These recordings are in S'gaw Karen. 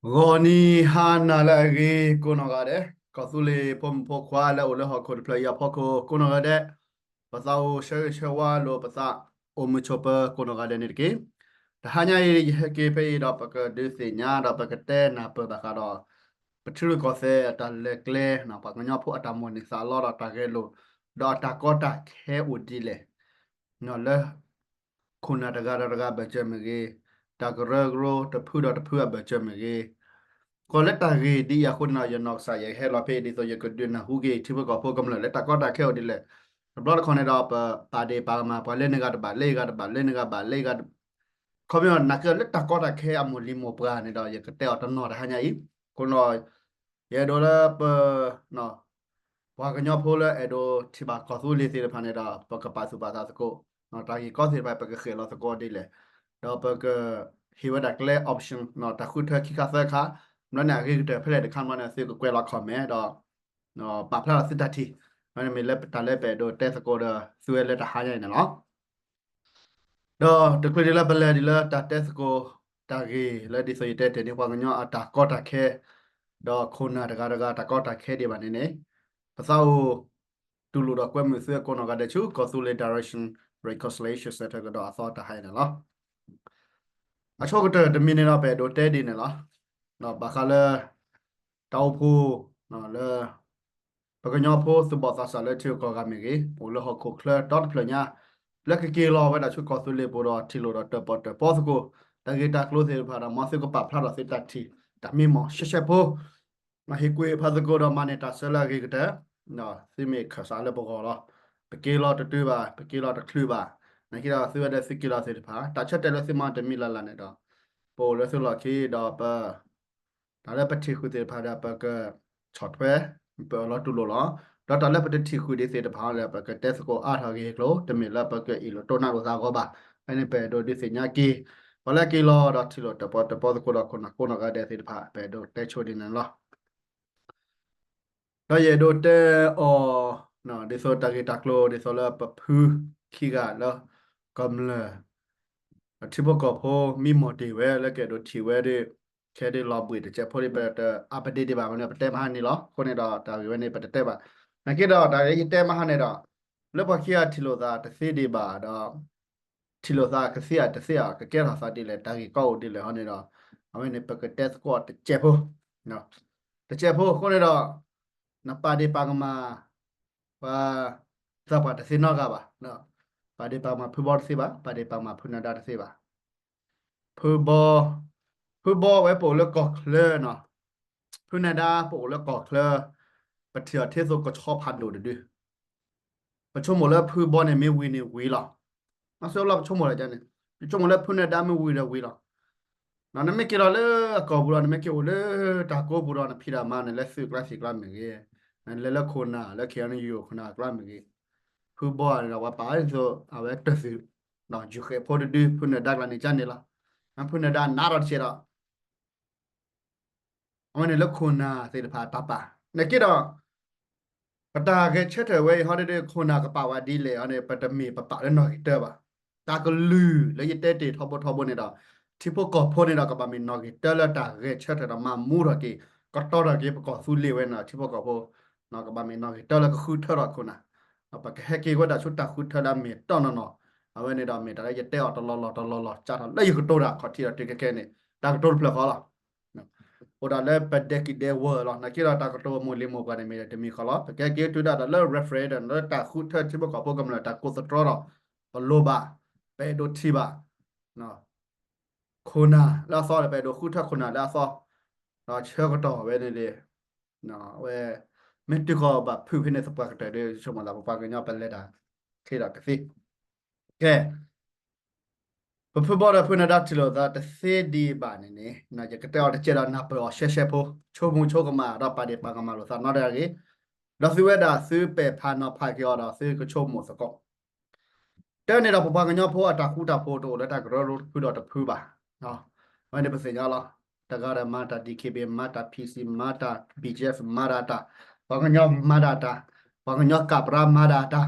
ဂီၤနံၤဟါနၤလၢအဂ့ၤကိးနီၢ်ဂၤဒဲး, ကီၢ်သူလ့ၤဖိမုၣ်ဖိခွါလၢအအိၣ်လၢဟီၣ်ခိၣ်တဖျၢၣ်အံၤအဖီခိၣ်ကိးနီၢ်ဂၤဒဲး, ပသးအိၣ်ဆၢဂ့ၤဆၢဝါလိာ်ပသးအိၣ်မုာ်ဆိးပၢၤကိးနီၢ်ဂၤဒဲးန့ၣ်တက့ၢ်. တဟါညါအံၤ ယဟဲက့ၤဖဲအံၤဒီးပကဒုးသ့ၣ်ညါဒီးပကတဲနၢ်ပၢၢ်ဘၣ်ဃးဒီး ပထံရူၢ်ကီၢ်သဲးအတၢ်လဲၤကျဲ, ပှၤကညီဖိအတၢ်မိၣ်န့ၢ်သးလီဒီးတၢ်ဂဲၤလိာ်, ဒီးအတၢ်ကီတၢ်ခဲအိၣ်ဒ်လဲၣ် လၢ ခိၣ်နၢ်တဂၤဒီးတဂၤအဘၢၣ်စၢၤမ့ၢ်ဂ့ၤ, တၢ်ကရၢကရိတဖုဒီးတဖုအဘၢၣ်စၢၤမ့ၢ်ဂ့ၤ, ကီးလၢတၢ်ဂ့ၢ်ဒ်အံၤအဃိန့ၣ်ဒီး ယနီၢ်ကစၢ်ယဟဲလီၤဖဲအံၤဒ်သိးယကဒုးနၢ်ဟူက့ၤထံဖိကီၢ်ဖိကမျၢၢ်လၢတၢ်ကီတၢ်ခဲအိၣ်ဒ်လဲၣ်. တဘျီတခီၣ်န့ၣ်ဒီး ပပာ်ဒ့ၣ်ပာ်ကမၣ် ပှၤလၢန့ၣ်ဂၤတဘၣ်လၢဂၤတဘၣ်လၢဂၤတဘၣ်, ခီပညီနာ်က့လၢတၢ်ကီတၢ်ခဲအမိၢ်လံၤမိၢ်ပှၢ်န့ၣ်ဒီး ယကတဲအီၤတနီၤတဟါညါအံၤ, အဃိန့ၣ်ဒီး ယအဲၣ်ဒိးလၢပ ပှၤကညီဖိလၢအဲၣ်ဒိးထံၣ်ဘၣ်ကီၢ်သူလ့ၤသ့ၣ်တဖၣ်န့ၣ်ဒီး ပကပာ်သူၣ်ပာ်သးသကိး, တၢ်ဂ့ၢ်ကီသ့ၣ်တဖၣ် ပကဃ့ၢ်လီၤသကိးဒ်လဲၣ်, ဒီးပကဟ့ၣ်ဝဲဒၣ်ကျဲ option တၢ်ဃုထၢခံခါသၢခါ, မ့ၢ်န့ၣ်အဂ့ၤကတၢၢ်ဖဲလဲၣ်တခါမ့ၢ်န့ၣ် သုကကွဲးလီၤ comment ဒီး ပာ်ဖျါလီၤသုတၢ်ထံၣ်, မ့ၢ်လၢတၢ်လၢပအဲၣ်ဒိးတဲသကိးဒီးသုဝဲလၢတဟါညါအံၤန့ၣ်လီၤ. ဒီးတချုးဒံးလၢပလဲၤဒံးလၢတၢ်တဲသကိး တၢ်ဂ့ၢ်လၢဒ်သိးယတဲတ့ၢ်န့ၣ် ပှၤကညီအတၢ်ကီတၢ်ခဲ, ဒီးခိၣ်နၢ်တဂၤတဂၤတၢ်ကီတၢ်ခဲဒံးဘၣ်န့ၣ်န့ၣ်, ပသးအိၣ်တူၢ်လိာ်ဒီးကွဲမုာ်သုကိးနီၢ်ဂၤဒဲးဆူ ကီၢ်သူလ့ၤ Direction Reconciliation Centre ကဒီးအသီတဟါအံၤန့ၣ်လီၤ. အဆိကတၢၢ်တမံၤန့ၣ်ဒီး ပအဲၣ်ဒိးတဲဒ်န့ၣ်လီၤ. ဘၣ်ဃးလၢ တၢ်အိၣ်ဖှိၣ် လၢ ပကညီဖိသူၣ်ဘီၣ်သးစၢ်လၢထံဂုၤကီၢ်ဂၤမ့ၢ်ဂ့ၤ, အိၣ်လၢဟီၣ်ခိၣ်ချၢဒီတဖျၢၣ်ညါ, လၢကက့ၤလီၤဝဲဒၣ်ဆူကီၢ်သူလ့ၤပူၤဒီးထံၣ်လိာ်ဒီးတၢၣ်ပီၣ်တၢၣ်ပီသကိး, တၢ်ဂ့ၢ်တၢ်ကျိၤသ့ၣ်တဖၣ်ဒီး မ်သုကပာ်ဖျါထီၣ်သုတၢ်ထံၣ် တၢ်မံမီၢ်ရှဲရှဲဖိ ဟ့ၣ်ကူၣ်ဖးသကိးဒီးမၤန့ၢ်တၢ်ဆၢလၢအဂ့ၤကတၢၢ်, သုမ့ၢ်ခၢၣ်စးလၢပဂီၢ်လီၤ. ပက့ၤလီၤတတုၤဘၣ်, ပက့ၤလီၤတချုးဘၣ်, နာ်က့ဒီးသုဝဲဒၣ်သုက့ၤလီၤသ့ၣ်တဖၣ် တၢ်ဆၢတဲာ်လၢသုမၤတမံၤလၢ်လၢ်န့ၣ်ဒီး ပအိၣ်လၢသုလီၢ်ခံဒီးပ တၢ်လၢပထံၣ်ဃုာ်သ့ၣ်တဖၣ်ဒီး ပကဆီၣ်ထွဲ ပအၢၣ်လီၤတူၢ်လိာ်လီၤ. ဒီးတၢ်လၢပတထံၣ်ဃုာ်ဒံးသ့ၣ်တဖၣ်ဒီး ပကတဲသကိးအါထီၣ်ဂ့ၤကျိၤ, တမ့ၢ်လၢပကအ့ၣ်လိာ်တိၢ်နးလိာ်သးအဂီၢ်ဘၣ်. ဖဲန့ၣ်ပအဲၣ်ဒိးဒုးသ့ၣ်ညါက့ၤ ပှၤလၢက့ၤလီၤဒီးထံၣ်လိာ်တၢၣ်ပီၣ်တၢၣ်ပီသကိးဒီးခိၣ်နၢ်ကိးနီၢ်ဂၤဒဲးသ့ၣ်တဖၣ် ပအဲၣ်ဒိးတဲဆိဒ်န့ၣ်လီၤ. ဒီးယအဲၣ်ဒိးတဲအီၤ ဒ်သိးတၢ်ဂ့ၢ်တၢ်ကျိၤ ဒ်သိးလၢပဖုခံဂၤလၢ ကမျၢၢ် ထံဖိကီၢ်ဖိမံမီၢ်တ့ၢ်ဝဲလၢကအဲၣ်ဒိးထံၣ်ဝဲဒီး ခဲဒ်လီၤဘှံးတစဲးဖိဒီး ပတupdateဒံးဘၣ်မ့ၢ်န့ၣ် ပတဲမဟါန့ၣ်လီၤ. အဃိန့ၣ်ဒီးတၢ်ဂ့ၢ်ဝဲန့ၣ် ပတတဲဘၣ်. နာ်က့ဒီးတၢ်ဂ့ၢ်ယတဲမဟါန့ၣ်ဒီး လၢပှၤခံဂၤထံၣ်လိာ်သးတသ့ဒံးဘၣ်ဒီး ထံၣ်လိာ်သးကသ့ဧါတသ့ဧါ ကကဲထီၣ်သးဒ်လဲၣ် တၢ်ဂ့ၢ်ကီအိၣ်ဒ်လဲၣ်ဟီန့ၣ်ဒီး အဝဲန့ၣ်ပကတဲသကိးတစဲးဖိ တစဲးဖိအဃိန့ၣ်ဒီး နပာ်ဒ့ၣ်ပာ်ကမၣ် ပှၤ သးပှၢ်တသ့နီတဂၤဘၣ်. ပာ်ဒ့ၣ်ပာ်ကမၣ်ဖုဘီတသ့ဘၣ်, ပာ်ဒ့ၣ်ပာ်ကမၣ်ဖုနၢၤဒါတသ့ဘၣ်. ဖုဘီ ဖုဘီဝဲပအိၣ်လၢကီၢ်ချၢနီၤ, ဖုနၢၤဒါပအိၣ်လၢကီၢ်ချၢ, ပထံၣ်အီၤထံသိးကဆီဖးဒိၣ်တဒု ပဆိကမိၣ်လၢဖုဘီန့ၣ်မ့ၢ်ဝံၤန့ၣ်ဝံၤလီၤ. မ့ၢ်ဆိလီၤပဆိကမိၣ်လၢန့ၣ်, ပဆိကမိၣ်လၢဖုနၢၤဒါမ့ၢ်ဝံၤဒီးဝံၤလီၤ. နမ့ၢ်က့ၤလီၤလၢအကီၢ်ပူၤဒီး နမ့ၢ်က့ၤအိၣ်လၢတၢ်ကိးပူၤဒီး နဖံးတၢ်မၤနလဲၤသုးကျါသံၣ်ကျါမ့ၢ်ဂ့ၤ, နလဲၤလၢခိၣ်နၢ်လၢ ခ့ၣ်အဲၣ်ယူၣ် ခိၣ်နၢ်ကျါမ့ၢ်ဂ့ၤ, ဖုဘီန့ၣ်ဒီးပှၤပာ်ဒ်သိး အဝဲတၢ်သုး ယူၤဃဲးဖိတဒု ဖုနၢၤဒါကျါန့ၣ်ကန့ၣ်လီၤ. ဖုနၢၤဒါနးထီၣ်တစဲးဒီး အဝဲန့ၣ်လၢခိၣ်နၢ်သ့ၣ်တဖၣ်တၢ်ပာ်, နာ်က့ဒီး ပတၢ်ဂဲၤဆၢထၢၣ်ဝဲအံၤဟီဒ်ခိၣ်နၢ်ကပာ်ဝဲဒ်လဲၣ်အီၤန့ၣ် ပတမ့ၢ်ပပာ်လၢနီၣ်ဂံၢ်တၢဘၣ်. တၢ်ကလုၢ်လၢယတဲတ့ၢ်ထီဘိထီဘိန့ၣ်ဒီး ထံဖိကီၢ်ဖိန့ၣ်ဒီး ကဘၣ်မ့ၢ်နီၣ်ဂံၢ်တၢလၢတၢ်ဂဲၤဆၢထၢၣ်ဒီးမၤမူထီၣ်က့ၤ ကတီၤထီၣ်က့ၤပကီၢ်သူလ့ၤဝဲန့ၣ် ထံဖိကီၢ်ဖိ ကဘၣ်မ့ၢ်နီၣ်ဂံၢ်တၢလၢကဃုထၢထီၣ်ခိၣ်နၢ်, ပကဟဲက့ၤဝဲဒၣ်ဆူတၢ်ဃုထၢလၢအမ့ၢ်တၢ်နီၢ်နီၢ်, အဝဲန့ၣ်ဒီးမ့ၢ်တၢ်လၢယတဲအီၤတလီၢ်လီၢ်တလီၢ်လီၢ် စးထီၣ်လၢယကတိၤတၢ်ခီၣ်ထံးဒီးတုၤခဲခဲန့ၣ် တၢ်ကတိၤတဖျၢၣ်ဃီလီၤ. အိၣ်ဒၣ်လၢပဒဲကံၢ်ဒဲဝၢလီၤ. နာ်က့ဒီးတၢ်ကတိၤမိၢ်လံၤမိၢ်ပှၢ်န့ၣ် မ့ၢ်တမံၤဃီလီၤ. ပကဟဲက့ၤတုၤဒၣ်ဒီးလၢ referendum လၢတၢ်ဃုထၢထံဖိကီၢ်ဖိကမျၢၢ်တၢ်ကိးသတြီဒီး ပလိၣ်ဘၣ်, ပအဲၣ်ဒိးထံၣ်ဘၣ် ခိၣ်နၢ်လၢအသီဒီး ပအဲၣ်ဒိးဃုထၢခိၣ်နၢ်လၢအသီ, ဒီးဆၢကတီၢ်ဝဲန့ၣ်လံ, ဝဲ မ့ၢ်တုၤဃီၤဘၣ်ဖုၣ်ဖဲန့ၣ်သပှၢ်ကတၢၢ်ဒီး ဆိကမိၣ်သးပပှၤကညီပလဲၤတၢ်ချ့ဒီးကသ့. ကဲ ပဖုဘီဒီးဖုနၢၤဒါထံၣ်လိာ်သးတသ့ဒံးဘၣ်န့ၣ်န့ၣ် ယကတဲအီၤတစဲးဒီးနၢ်ပၢၢ်အီၤရှဲရှဲဖိ, ဆိကမိၣ်ဆိကမးဒီးပာ်ဒ့ၣ်ပာ်ကမၣ်လိာ်သးနီတဂၤဂ့ၤ, ဒီးသုဝဲဒၣ်သုပဲာ်ဖးနီၤဖးက့ၤအီၤဒီးသုကဆိကမိၣ်သကိး တၢ်န့ၣ်ဒီးပပှၤကညီဖိအတၢ်ဃူတၢ်ဖိးတအိၣ်လၢတၢ်ကရၢကရိတဖုဒီးတဖုဘၣ်. အဝဲန့ၣ်ပသ့ၣ်ညါလီၤ. တဂၤဒီးမၤတၢ် DKBA မၤတၢ် PC မၤတၢ် BGF မၤတၢ်တၢ်, ပှၤကညီမၤတၢ်တၢ်, ပှၤကညီကးပြါမၤတၢ်တၢ်,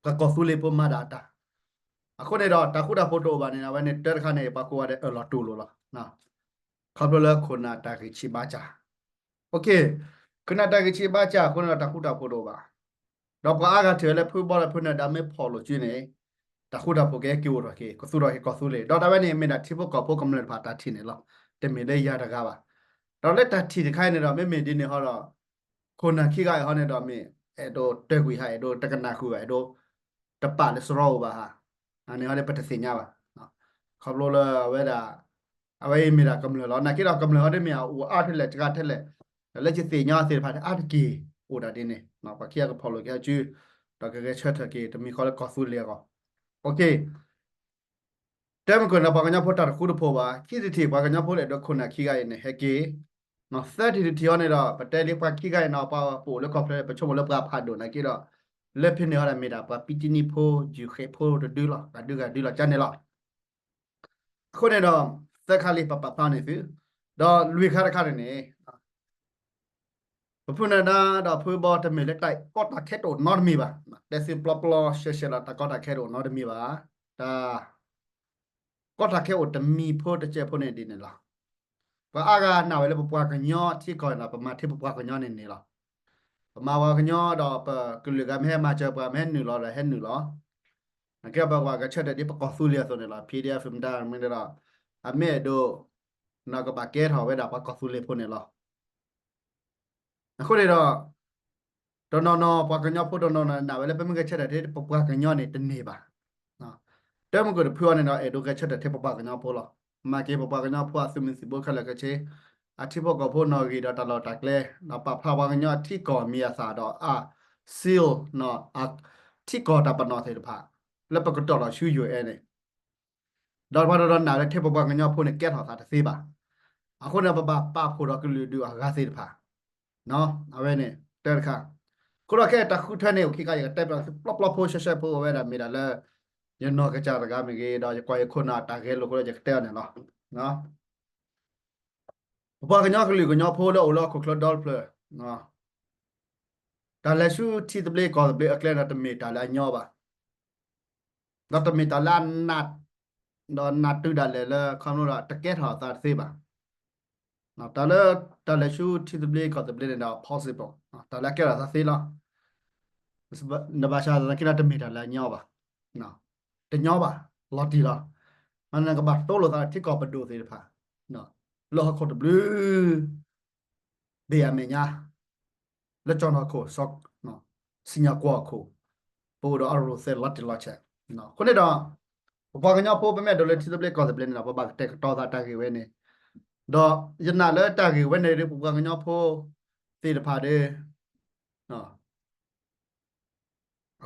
ပှၤကီၢ်သူလ့ၤဖိမၤတၢ်တၢ်. အဃိန့ၣ်ဒီးတၢ်ဃူတၢ်ဖိးတအိၣ်ဘၣ်န့ၣ် အဝဲန့ၣ်တၢ်တခါန့ၣ် ပှၤကိးဂၤဒဲးအၢၣ်လီၤတူၢ်လိာ်လီၤ. ခီဖျိလၢခိၣ်နၢ်တၢ်ဂံၢ်ဆံးဘါစၢ်, ခိၣ်နၢ်တၢ်ဂံၢ်ဆံးဘါစၢ်အဃိန့ၣ်ဒီး တၢ်ဃူတၢ်ဖိးတအိၣ်ဘၣ်. ဒီးပှၤအါဂၤထံၣ်ဝဲလၢဖုဘီဒီးဖုနၢၤဒါမ့ၢ်ဖီၣ်လိာ်စုန့ၣ် တၢ်ဃူတၢ်ဖိးကဟဲက့ၤအိၣ်ထီၣ်က့ၤ ကသူၣ်ထီၣ်က့ၤကီၢ်သူလ့ၤ ဒီးတၢ်ဝဲန့ၣ်မ့ၢ်ဒၣ်ထံဖိကီၢ်ဖိကမျၢၢ်တဖၣ်တၢ်ထံၣ်န့ၣ်လီၤ. တမ့ၢ်လၢယၤတဂၤဘၣ်. ဒီးလၢတၢ်ထံၣ်တခါအံၤန့ၣ်ဒီး မ့မ့ၢ်ဒ်န့ၣ်ဟီဒီး ခိၣ်နၢ်ခံဂၤအံၤဟီန့ၣ်ဒီး မ့ၢ်အဲၣ်ဒိးတၢၢ်ကွံာ်ဟး အဲၣ်ဒိးတကနၣ်ဃုာ်ဘၣ် အဲၣ်ဒိးတပာ်လၢစရီအိၣ်ဘၣ်ဟး, အန့ၣ်ဟီန့ၣ် ပတသ့ၣ်ညါဘၣ်. ခီဖျိလၢအဝဲဒၣ် အဝဲအံၤမ့ၢ်ဒၣ်ကမျၢၢ်လီၤ. နာ်က့ဒီးကမျၢၢ်ဟီဒ်မ့ၢ်အအိၣ်အါထဲလဲၣ် စှၤထဲလဲၣ်, ဒီးလၢယသ့ၣ်ညါသ့ၣ်တဖၣ်အါတက့ၢ်အိၣ်ဒၣ်ဒ်န့ၣ် ပှၤခံဂၤကဖီၣ်လိာ်က့ၤအစု ဒီးကဂဲၤဆၢထၢၣ်က့ၤ တမံၤဃီလၢကီၢ်သူလ့ၤအဂီၢ်. တၢ်မုၢ်ကၢၢ်န့ၣ် ပှၤကညီဖိတၢ်တဃူတဖိးဘၣ်. ခံထံၣ်တထံၣ် ပှၤကညီဖိလၢအဲၣ်ဒိးခိၣ်နၢ်ခံဂၤအံၤန့ၣ် ဟဲက့ၤ, သၢထံၣ်တထံၣ်အံၤန့ၣ်ဒီး ပတဲလံပှၤခံဂၤအံၤန့ၣ် ပှၤပအိၣ်လၢကီၢ်ချၢ ပဆိကမိၣ်လၢပှၤဖးဒိၣ်နာ်က့ဒီး လၢဖဲန့ၣ်ဟီဒီးမ့ၢ်ဒၣ်ပှၤပံတနံဖိ ယုၢ်ဃဲးဖိတဒုလီၤ, ဂၤဒုဂၤဒုလီၤ ကန့ၣ်လီၤ. အဃိန့ၣ်ဒီး သၢခါလံ ပပာ်ဖျါန့ၢ်သု, ဒီးလွံၢ်ခါတခါန့ၣ်န့ၣ် ပဖုနၢၤဒါဒီးဖုဘီတမ့ၢ်လၢတၢ်ကီတၢ်ခဲတအိၣ်နီတမံၤဘၣ်. တဲသုပျီပျီရှဲရှဲလီၤ တၢ်ကီတၢ်ခဲတအိၣ်နီတမံၤဘၣ်. တၢ်ကီတၢ်ခဲအိၣ်တမံၤဖိတစဲးဖိန့ၣ်ဒ်န့ၣ်လီၤ. ပှၤအါဂၤနာ်ဝဲလၢပပှၤကညီထံကီၢ်န့ၣ်ဒီး ပမၤထဲပပှၤကညီန့ၣ်န့ၣ်လီၤ. ပမၤပှၤကညီဒီးပကလုာ်ဂၤမ့ၢ်ဟဲမၤစၢၤပှၤ မ့ၢ်ဟဲနုာ်လီၤဒီးဟဲနုာ်လီၤ. နာ်က့ဒီးပှၤဂဲၤဆၢထၢၣ်ဒ်ပကီၢ်သူလ့ၤအသိးန့ၣ်လီၤ. ဖံဒဲအဖုမတၤမ့ၢ်ဒီး အမ့ၢ်အဲၣ်ဒိး နီၢ်ကဘၣ်ကဲထီၣ်ဝဲဒၣ်ပှၤကီၢ်သူလ့ၤဖိန့ၣ်လီၤ. အဃိန့ၣ်ဒီး တနီၤနီၤ ပှၤကညီဖိတနီၤနီၤနာ်ဝဲလၢပမ့ၢ်ဂဲၤဆၢထၢၣ်ထဲပပှၤကညီန့ၣ်တန့ၢ်ဘၣ်. တၢ်မုၢ်ကၢၢ်တဖုအံၤန့ၣ်ဒီး အဲၣ်ဒိးဂဲၤဆၢထၢၣ်ထဲပပှၤကညီဖိလီၤ. မၤက့ၤပပှၤကညီဖိအသုးမုၢ်သံၣ်ဘိခဲလၢာ်ခဲဆ့, အထံဖိကီၢ်ဖိနီၣ်ဂံၢ်ဒီးတၢ်လီၢ်တၢ်ကျဲ, ဒီးပာ်ဖျါပှၤကညီထံကီၢ်မံၤအသၣ်ဒီး အ seal နီၣ် ထံကီၢ်တၢ်ပနီၣ်သ့ၣ်တဖၣ် လၢပကတီၢ်လီၤဆူ ယူၢ်အဲၣ်န့ၣ် ဒီးပှၤတနီၤနာ်လၢထဲပပှၤကညီဖိန့ၣ် ကဲထီၣ်သးတသ့ဘၣ်. အဃိန့ၣ် ပဘၣ်ပာ်ဖှိၣ်ဒီးကလုာ်ဒူၣ်အဂၤသ့ၣ်တဖၣ်. အဝဲန့ၣ် တၢတခါ. အဃိဒီးခဲအံၤတၢ်ဃုထၢန့ၣ် အိၣ်ခံခါ ယကတဲပျီသုပျီပျီဖိရှဲရှဲဖိ အဝဲဒၣ်မ့ၢ်ဒၣ်လၢ ယနီၢ်ကစၢ်တဂၤမ့ၢ်ဂ့ၤ ဒီးယကွၢ်ယခိၣ်နၢ်တၢ်ဂဲၤလိာ်အဃိဒီး ယကတဲအီၤန့ၣ်လီၤ. ပပှၤကညီကလုာ်ကညီဖိလၢအိၣ်လၢဟီၣ်ခိၣ်ချၢဒီတဖျၢၣ် တၢ်လဲၤဆူထံသဘျ့ကီၢ်သဘျ့အကျဲန့ၣ် တမ့ၢ်တၢ်လၢအညီဘၣ်. ဒီးတမ့ၢ်တၢ်လၢအနး ဒီးနးတုၤဒၣ်လဲာ်လၢခီဖျိဒီးတကဲထီၣ်အသးတသ့ဘၣ်. တၢ်လၢ တၢ်လဲၤဆူထံသဘျ့ကီၢ်သဘျ့န့ၣ်ဒီး possible တၢ်လၢအကဲထီၣ်အသးသ့လီၤ. နဘၣ်ဆၣ်သနာ်က့ဒီးတမ့ၢ်တၢ်လၢအညီဘၣ်. တညီဘၣ် လီၤတံၢ်လီၤ. မ့ၢ်နကဘၣ်တိလိာ်သးထံကီၢ်ပဒိၣ်သ့ၣ်တဖၣ် လၢဟီၣ်ခိၣ်တဘျုး ဘ့ၣ်အမဲာ်ညါ လၢကၠီၣ်နီၢ်ခိၣ် စံၣ်ညီၣ်ကွီၢ်အခိၣ် ပအိၣ်ဒီးအရူၢ်သဲးလီၤတံၢ်လီၤဆဲး. အဃိန့ၣ်ဒီး ပပှၤကညီဖိ ပမ့ၢ်အဲၣ်ဒိးလၢထံသဘျ့ကီၢ်သဘျ့န့ၣ်ဒီး ပဘၣ်ကတဲာ်ကတီၤသးတၢ်ဂ့ၢ်ဝဲန့ၣ်, ဒီးယနာ်လၢတၢ်ဂ့ၢ်ဝဲန့ၣ်ဒီး ပပှၤကညီဖိသ့ၣ်တဖၣ်ဒီး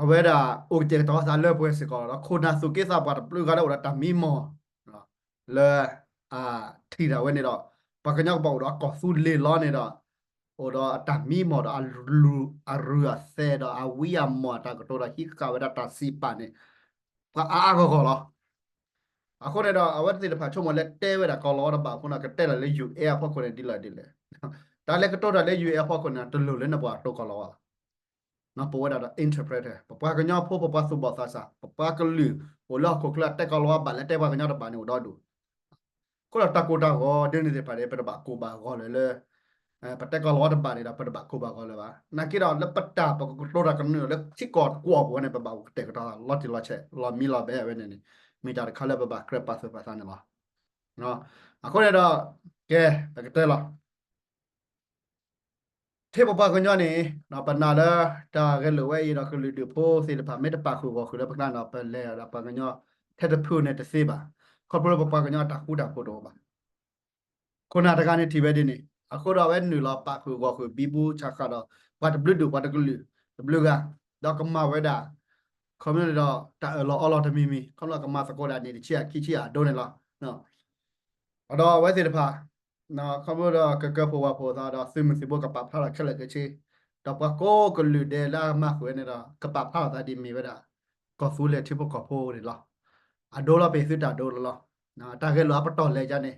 အဝဲဒၣ်အိၣ်ကတဲာ်ကတီၤသးလၢပှဲၤစ့ၢ်ကီးလီၤ. ခိၣ်နၢ်သူၣ်က့သးပှၢ်တဘျုးဂၤလၢအိၣ်ဒီးတၢ်မံမီၢ် လၢ အထံၣ်ဒၣ်ဝဲန့ၣ်ဒီး ပှၤကညီကဘၣ်အိၣ်ဒီးအကီၢ်သူလ့ၤလီၤန့ၣ်ဒီး အိၣ်ဒီးအတၢ်မံမီၢ်ဒီး အရူၢ်အသဲးဒီးအဝံအမီၢ်အတၢ်ကတိၤဒီးဟံးဃာ်ဝဲဒၣ်တၢ်စံးပာ်န့ၣ် ပှၤအါအါဂီၢ်ဂီၢ်လီၤ. အဃိန့ၣ်ဒီး အဝဲသ့ၣ်တဖၣ်ဆိကမိၣ်လၢတဲဝဲဒၣ်ကီၢ်လီၤဝါတဘၣ်အဃိန့ၣ် ကတဲလၢ ယူၢ်အဲၣ် အဖီခိၣ်န့ၣ်ဒ်လဲၣ်ဒ်လဲၣ်. တၢ်လဲၤကတိၤတၢ်လၢ ယူၢ်အဲၣ် အဖီခိၣ်န့ၣ် တလိၣ်လၢနပှၤကတိၤကီၢ်လီၤဝါဘၣ်. ပဝဲဒၣ်ဒီး interpreter ပပှၤကညီဖိ ပပှၤသူၣ်ဘီၣ်သးစၢ် ပပှၤကလုာ်အိၣ်လၢဟီၣ်ခိၣ်ချၢ တဲကီၢ်လီၤဝါဘၣ်လၢတဲပှၤကညီတဘၣ်န့ၣ်အိၣ်ဒီဒူၣ်. အဃိဒီးတၢ်ကိၢ်တၢ်ဂီၤဒ်န့ၣ်သ့ၣ်တဖၣ်န့ၣ် ပတဘၣ်ကိၢ်ဘၣ်ဂီၤလၢၤလၢ ပတဲကီၢ်လီၤဝါတဘၣ်န့ၣ်ဒီး ပတဘၣ်ကိၢ်ဘၣ်ဂီၤလၢၤဘၣ်. နာ်က့ဒီးလၢပတၢ်ပကကတိၤတၢ်ကနုာ်လၢထံကီၢ်တကွီၢ်ပူၤန့ၣ် ပဘၣ်အိၣ်ကတဲာ်ကတီၤသးလီၤတံၢ်လီၤဆဲး လီၤမံလီၤဘဲဝဲန့ၣ်န့ၣ် မ့ၢ်တၢ်တခါလၢပဘၣ်ကြၢးပာ်သူၣ်ပာ်သးန့ၣ်လီၤ. အဃိန့ၣ်ဒီး ကဲ ပကတဲလီၤ ထဲပပှၤကညီန့ၣ် ပနာ်လၢတၢ်ဂဲၤလိာ်ဝဲအံၤဒီး ကလုာ်ဒူၣ်ဖိသ့ၣ်တဖၣ် မ့ၢ်တပာ်ဃုာ်ဂီၢ်ဃုာ်လၢပကျါန့ၣ်ဒီး ပလဲၤဒီးပှၤကညီထဲတဖုန့ၣ်တသ့ဘၣ်. ခီဖျိလၢပပှၤကညီအတၢ်ဃူတၢ်ဖိးတအိၣ်ဘၣ်. ခိၣ်နၢ်တဂၤန့ၣ်ထံၣ်ဝဲဒ်န့ၣ် အဃိဒီးအဝဲနုာ်လီၤပာ်ဃုာ်ဂီၢ်ဃုာ် ဘံဘူဆးဃၣ်ဒီး ပှၤတဘျုးဒူၣ်ပှၤတကလုာ်တဘျုးဂၤ ဒီးကမၤဝဲဒၣ် ခီဖျိန့ၣ်ဒီး တၢ်အၢၣ်လီၤအီလီၤတမံၤမံၤ ခီဖျိကမၤသကိးဒၣ်န့ၣ် တဆံအခံဆံအဒိန့ၣ်လီၤ. အဒီးအဝဲသ့ၣ်တဖၣ် ခီဖျိဒီးကကၢဖိဝၤဖိသးဒီး သုးမုၢ်သံၣ်ဘိကပာ်ဖျါထီၣ်ခဲလၢာ်ခဲဆ့ ဒီးပှၤကိးကလုာ်ဒဲးလၢအမၤဃုာ်ဝဲန့ၣ်ဒီး ကပာ်ဖျါထီၣ်သးဒ်မ့ၢ်ဝဲဒၣ် ကီၢ်သူလ့ၤထံဖိကီၢ်ဖိန့ၣ်လီၤ. အဒိလီၤပ့ၤသုတၢ်ဒိလီၤလီၤ. တၢ်ဂဲၤလိာ်အပတီၢ်လဲၤယါန့ၣ်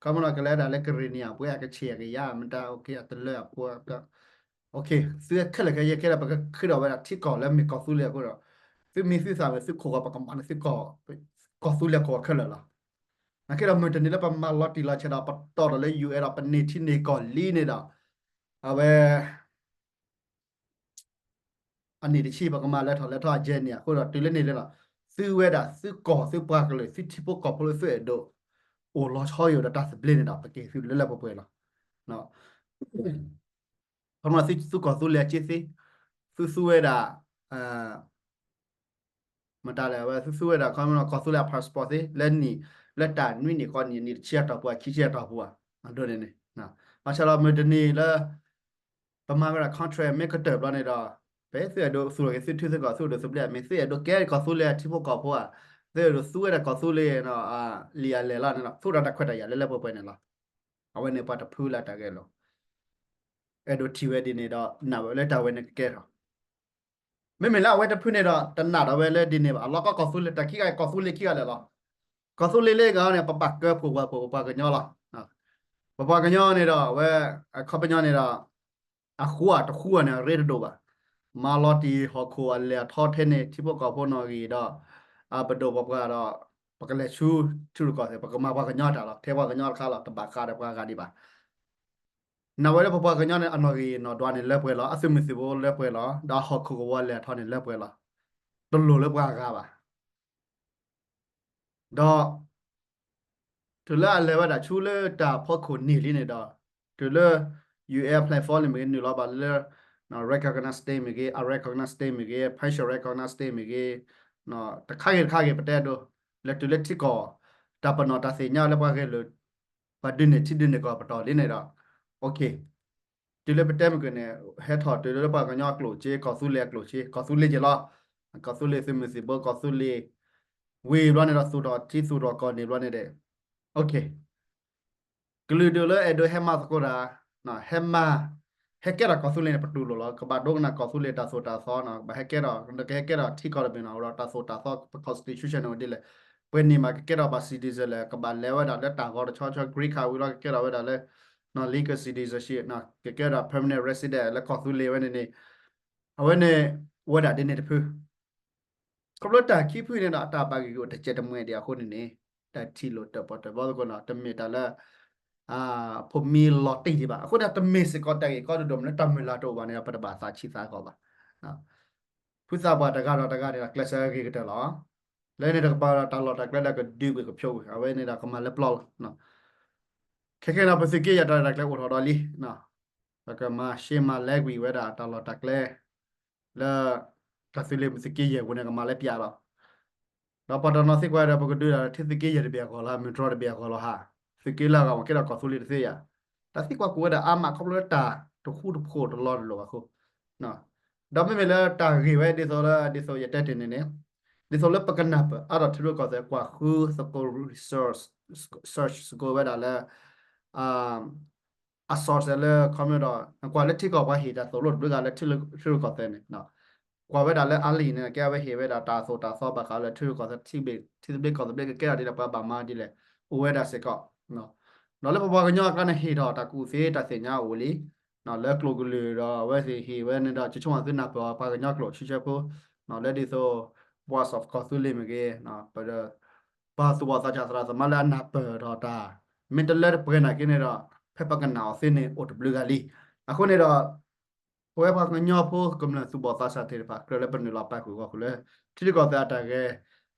ခီဖျိကလဲၤဒၣ်လၢကရ့ၣ်နံၣ်အပှဲၤအကဆံးအကယၤ မတၤ အတလၢအပှဲၤ သုခဲလၢာ်ခဲဆ့ခဲလၢာ် ပကဃ့ထီၣ်ဝဲဒၣ်ထံကီၢ်လၢမ့ၢ်ကီၢ်သူလ့ၤအဃိဒီး သုမံၤသုသၣ်ဝဲသုခိၣ်ဂီၤ ပကမၤန့ၢ်သု ကီၢ်သူလ့ၤခိၣ်ဂီၤခဲလၢာ်လီၤ. နာ်က့ဒီးမုၢ်တနံၤလၢပမၤလီၤတံၢ်လီၤဆဲးဒီး ပတီၢ်ဒီးလၢ ယူၢ်အဲၣ် ဒီးပန့ၢ်ထံန့ၢ်ကီၢ်လံန့ၣ်ဒီး အဝဲ အနံၣ်တဆံ ပကမၤလၢထီၣ်လဲၤထီၣ်အကဲန့ၣ် အဃိဒီးတုၤလၢန့ၣ်လၢဒီး သုဝဲဒၣ်သုကီၢ်သုပှၤကလုာ် သုထံဖိကီၢ်ဖိလၢသုအဲၣ်ဒိး အိၣ်လီၤဆီယိာ်ဒီးတၢ်သဘျ့န့ၣ်ဒီး ပက့ၤသုလၢလၢပှဲၤပှဲၤလီၤ. ခီမီ သုသူကီၢ်သူလ့ၤအစ့သ့, သုသူဝဲဒၣ် မတၤလဲၣ် အဝဲသုသူဝဲဒၣ် ခီမီ ကီၢ်သူလ့ၤအ passport သ့ လၢနံၣ် လၢတၢ်နွံနံၣ်ဃီနံၣ် နံၣ်တဆံအတီၢ်ပူၤ ခံဆံအတီၢ်ပူၤဧါ, အဒိန့ၣ်န့ၣ် ဘၣ်ဆၣ်ဒီးမုၢ်တနံၤလၢ ပမၤဝဲဒၣ် contract မ့ၢ်ကတၢၢ်ဘျီန့ၣ်ဒီး ဖဲသုအဲၣ်ဒိးသူၣ်ထီၣ်က့ၤသုထုသုကီၢ် သုအဲၣ်ဒိးသဘျ့ မ့ၢ်သုအဲၣ်ဒိးကဲထီၣ်ကီၢ်သူလ့ၤအထံဖိကီၢ်ဖိဧါ, သုအဲၣ်ဒိးသူဝဲဒၣ်ကီၢ်သူလ့ၤ လံာ်အလဲၢ်လီၤန့ၣ်ဒီး သူၣ်ထီၣ်တၢ်ခွဲးတၢ်ယာ်လၢလၢပှဲၤပှဲၤန့ၣ်လီၤ. အဝဲန့ၣ်ပှၤတဖုလၢတၢ်ဂဲၤလိာ် အဲၣ်ဒိးထံၣ်ဝဲဒ်န့ၣ်ဒီး နာ်ဝဲလၢတၢ်ဝဲန့ၣ်ကကဲထီၣ် မ့မ့ၢ်လၢအဝဲတဖုန့ၣ်ဒီး တနာ်ဒီးဝဲလၢဒ်န့ၣ်ဘၣ်. အလီၢ်ကီၢ်သူလ့ၤတၢ်ခံဂၤ ကီၢ်သူလ့ၤခံဂၤလၢာ်လီၤ. ကီၢ်သူလ့ၤလၢအဂၤန့ၣ် ပပာ်ကၢဖှိၣ်ဝဲဖှိၣ်ပပှၤကညီလီၤ. ပပှၤကညီန့ၣ်ဒီး အဝဲ အခီပညီန့ၣ်ဒီး အဃိတဃိန့ၣ် အရ့တဒိၣ်ဘၣ်. မၤလီၤတံၢ်ဟီၣ်ခိၣ်အလဲၢ်အထီထဲန့ၣ် ထံဖိကီၢ်ဖိနီၣ်ဂံၢ်ဒီး အပဒိၣ်ပပှၢ်ဒီး ပကလဲၤဆူထံရူၢ်ကီၢ်သဲး ပကမၤပှၤကညီတၢ်လီၤ. ထဲပှၤကညီတခါလီၤ တဘၣ်ဃးဒီးပှၤဂၤဒံးဘၣ်. နာ်ဝဲလၢပပှၤကညီန့ၣ် အနီၣ်ဂံၢ်နီၣ်ဒွးန့ၣ်လၢပှဲၤလီၤ. အသုးမုၢ်သံၣ်ဘိလၢပှဲၤလီၤ. ဒီးဟီၣ်ခိၣ်ကဝီၤလဲၢ်အထီန့ၣ်လၢပှဲၤလီၤ. တလိၣ်လၢပှၤဂၤဘၣ်. ဒီး တုၤလၢအလဲၤဝဲဒၣ်ဆူလၢတၢ်ဖီခိၣ်န့ၢ်လံန့ၣ်ဒီး တုၤလၢ ယူၢ်အဲၣ် platform န့ၣ်မ့ၢ်ဂ့ၤ နုာ်လီၤဘၣ်လၢ recognize state မ့ၢ်ဂ့ၤ unrecognized state မ့ၢ်ဂ့ၤ partial recognize state မ့ၢ်ဂ့ၤ တခါဂ့ၤတခါဂ့ၤ ပတဲဒိ လဲၤတုၤလၢထံကီၢ် တၢ်ပနီၣ်တၢ်သ့ၣ်ညါလၢပှၤဂဲၤလိာ် ပှၤဒုးန့ၢ်ထံဒုးန့ၢ်ကီၢ်ပတီၢ်လံန့ၣ်ဒီး okay တုၤလၢပတဲမ့ၢ်ကန့ၣ် ဟဲထီၣ်တုၤလၢပှၤကညီအကျိာ်စ့ ကီၢ်သူလ့ၤအကျိာ်စ့ ကီၢ်သူလ့ၤက့ၤလီၤ. ကီၢ်သူလ့ၤသုးမုၢ်သံၣ်ဘိ ကီၢ်သူလ့ၤ ဝံၤဘျီန့ၣ်ဒီးသူၣ်ထီၣ်ထံသူၣ်ထီၣ်ကီၢ်န့ၣ်ဘျီန့ၣ်ဒီး ကလုာ်ဒူၣ်လၢအဲၣ်ဒိးဟဲမၤသကိးတၢ် ဟဲမၤ ဟဲကဲထီၣ်ကီၢ်သူလ့ၤန့ၣ် ပတူၢ်လိာ်လီၤ. ကဘၣ်ဒိကနၣ်ကီၢ်သူလ့ၤတၢ်သိၣ်တၢ်သီနီၤ ကဘၣ်ဟဲကဲထီၣ် ကဟဲကဲထီၣ်ထံကီၢ်တဘ့ၣ်နီၤ ဒီးတၢ်သိၣ်တၢ်သီ ပ constitution န့ၣ်အိၣ်ဒ်လဲၣ်. ပှဲၤန့ၣ်မး ကကဲထီၣ်ဘၣ် citizen လဲၣ် ကဘၣ်လဲၤဝဲဒၣ်လၢတၢ်ဂီၤတဆီဆီ green card ဝံၤလီၤ ကကဲထီၣ်ဝဲဒၣ်လၢ legal citizenship ကကဲထီၣ် permanent resident လၢကီၢ်သူလ့ၤဝဲန့ၣ်န့ၣ် အဝဲန့ၣ် အိၣ်ဝဲဒၣ်ဒ်န့ၣ်တဖု ခီဖျိတၢ်ခံဖုန့ၣ်ဒီး တၢ်ဘၣ်ဂ့ၢ်ဂီၢ်တစဲးတမှဲၤဒံးအဃိန့ၣ်န့ၣ် တၢ်ထံၣ်လိာ်တၢၣ်ပီၣ်တၢၣ်ပီသကိးနီၤ တမ့ၢ်တၢ်လၢ ဖိမံလီၤတံၢ်ဒံးဘၣ်. အဃိန့ၣ် တမ့ၢ်စ့ၢ်ကီးတၢ်ဂ့ၢ်ကီဒိၣ်ဒိၣ်မးလၢတၢ်မုၢ်လၢ်တအိၣ်ဘၣ်န့ၣ်ဒီး ပတဘၣ်သးဆံးသးဂီၤဘၣ်. ဖုသးပှၢ်တဂၤဒီးတဂၤန့ၣ်ဒီး ကျဲးစၢးဂ့ၤကတၢၢ်လီၤ. လၢန့ၣ်တကပၤဒီး တၢ်လီၢ်တၢ်ကျဲဒီးကဒုးကွံာ်ကဖျိကွံာ် အဝဲန့ၣ်ဒီးကမၤလၢပျီလီၤ. ခဲကဲန့ၣ် ပသုးက့ယဲၢ်တၢ်ရဲၣ်တၢ်ကျဲၤအိၣ်ထီၣ်ဒီးလံ ပကမၤရှဲမၤလဲကွံာ်ဝဲဒၣ်တၢ်လီၢ်တၢ်ကျဲ လၢ တၢ်သုးလ့ၤမုၢ်သုးက့ယဲၢ်ပူၤန့ၣ် ကမၤလၢပျၢ်လီၤ. ဒီးပှၤတနီၤသံကွၢ်ဒီး ပကဒုးဒၣ်ထံသုးက့ယဲၢ်တဘ့ၣ်အဂီၢ်လၢ မုၢ်တြီတဘ့ၣ်အဂီၢ်လီၤဟါ, သုးက့လၢအဂၤ ပကဲထီၣ်ကီၢ်သူလ့ၤတသ့ဧါ. တၢ်သံကွၢ်ကိးဝဲဒၣ်အါမး ခီဖျိလၢတၢ်တဃူတဖိးတလီတလိၤဘၣ်အဃိ ဒီးမ့မ့ၢ်လၢတၢ်ဂ့ၢ်ဝဲဒ်သိးလၢ ဒ်သိးယတဲတ့ၢ်န့ၣ်န့ၣ် ဒ်သိးလၢပကနၢ်ပၢၢ်အါထီၣ်ထံရူၢ်ကီၢ်သဲး ကွၢ်ဃုသကိး research သကိးဝဲဒၣ်လၢ အ source လၢ ခီမ့ၢ်ဒီး နကွၢ်လၢထံကီၢ်ပှၤဟ့ၣ်တၢ်သိၣ်လိတဘျုးဂၤလၢထံရူၢ်ကီၢ်သဲးန့ၣ် ကွၢ်ဝဲဒၣ်လၢအလံာ်န့ၣ် ကဲဝဲဟ့ၣ်ဝဲဒၣ်တၢ်သိၣ်တၢ်သီဘၣ်ဃးလၢထံရူၢ်ကီၢ်သဲး ထံသဘျ့ကီၢ်သဘျ့ကကဲထီၣ်ဒ်လဲၣ် ပှၤဘၣ်မၤဒ်လဲၣ် အိၣ်ဝဲဒၣ်စ့ၢ်ကီး ဒီးလၢပပှၤကညီအကျါန့ၣ် ဟ့ၣ်ထီၣ်တၢ်ကူၣ်သ့တၢ်သ့ၣ်ညါအိၣ်လံ လၢကျိာ်ကလုၢ်ဒီးအဝဲသ့ၣ်ဟ့ၣ်ဝဲန့ၣ်ဒီး ကဆိကမိၣ်သုနၢ်ပၢၢ်အီၤ ပှၤကညီကျိာ်ဆံဆဲဖိ လၢဒ်သိး Voice of ကီၢ်သူလ့ၤမ့ၢ်ဂ့ၤ ပ ပှၤသူၣ်ဘီၣ်သးစၢ်သရၣ်သမါလၢအနၢ်ပၢၢ်ထီၣ်တၢ် မ့ၢ်တလၢတပှဲၤနာ်က့န့ၣ်ဒီး ဖဲပကနၣ်အီၤသ့န့ၣ် အိၣ်တဘျုးဂၤလံ. အဃိန့ၣ်ဒီး ပဝဲပှၤကညီဖိကမျၢၢ်သူၣ်ဘီၣ်သးစၢ်သ့ၣ်တဖၣ် ကြၢးလၢပနုာ်လီၤပာ်ဃုာ်ဂီၢ်ဃုာ်လၢ ထံရူၢ်ကီၢ်သဲးအတၢ်ဂဲၤ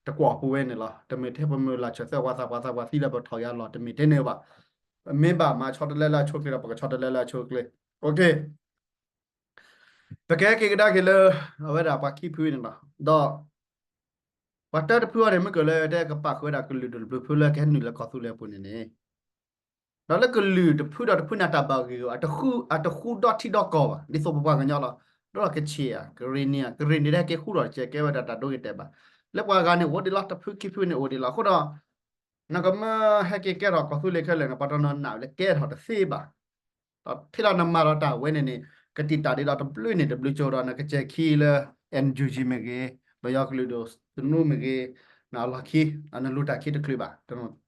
တကွီၢ်ပူၤဝဲန့ၣ်လီၤ. တမ့ၢ်ထဲပမုၢ်လၢ်ဆၢၣ်သၢ ပှၤသးပှၢ်သးပှၢ်သံလၢပထီၣ်ယါလီၤ တမ့ၢ်ထဲန့ၣ်ဘၣ်. မ့ၢ်ဘၣ်မၤဆီတလဲလၢအဆိအချ့ဒီး ပကဆီတလဲလၢအဆိအချ့ ပကဟဲက့ၤကဒါက့ၤလၢ အဝဲဒၣ်ပှၤခံဖုန့ၣ်လီၤ. ဒီး ပှၤတၢတဖုအံၤန့ၣ် မ့ၢ်ကလၢတဲကပာ်ဃုာ်ဝဲဒၣ်ကလုာ်ဒူၣ်တဘျုးဖုလၢကဟဲနုာ်လၢကီၢ်သူလ့ၤအပူၤန့ၣ်န့ၣ် ဒီးလၢကလုာ်တဖုဒီးတဖုန့ၣ် တၢ်ဘၣ်ဂ့ၢ်ဂီၢ် အတဃူဒီထံဒီကီၢ်ဘၣ် ဒ်သိးပပှၤကညီလီၤ. ဒီးကချ့ၣ်ဧါ ကရ့ၣ်နံၤဧါ ကရ့ၣ်နံၤဒၣ်က့ၤဃူထီၣ်တကဲး ကဲဝဲဒၣ်တၢ်ဒိဂ့ၤတဲာ်ဘၣ်. လၢပှၤဂၤန့ၣ်အိၣ်ဒံးလီၤ တဖုခံဖုန့ၣ်အိၣ်ဒံးလီၤ. အဃိဒီး နကမၢဟဲက့ၤကဲထီၣ်ကီၢ်သူလ့ၤခဲလၢာ်န့ၣ် ပှၤတနီၤနာ်လၢကဲထီၣ်တသ့ဘၣ်. ဒီးထဲလီၤနမၤဒီးတၢ်ဝဲန့ၣ်န့ၣ် ကတံာ်တာ်ဒ်ဒီးတဘျုးန့ၣ်တဘျုးကၠိဒီး နကစဲၤခံလၢ NUG မ့ၢ်ဂ့ၤ, ပယီၤကလုာ်ဒူၣ်သနူမ့ၢ်ဂ့ၤ, နအလီၢ်ခံ နလူၤတၢ်ခံတချုးဘၣ်.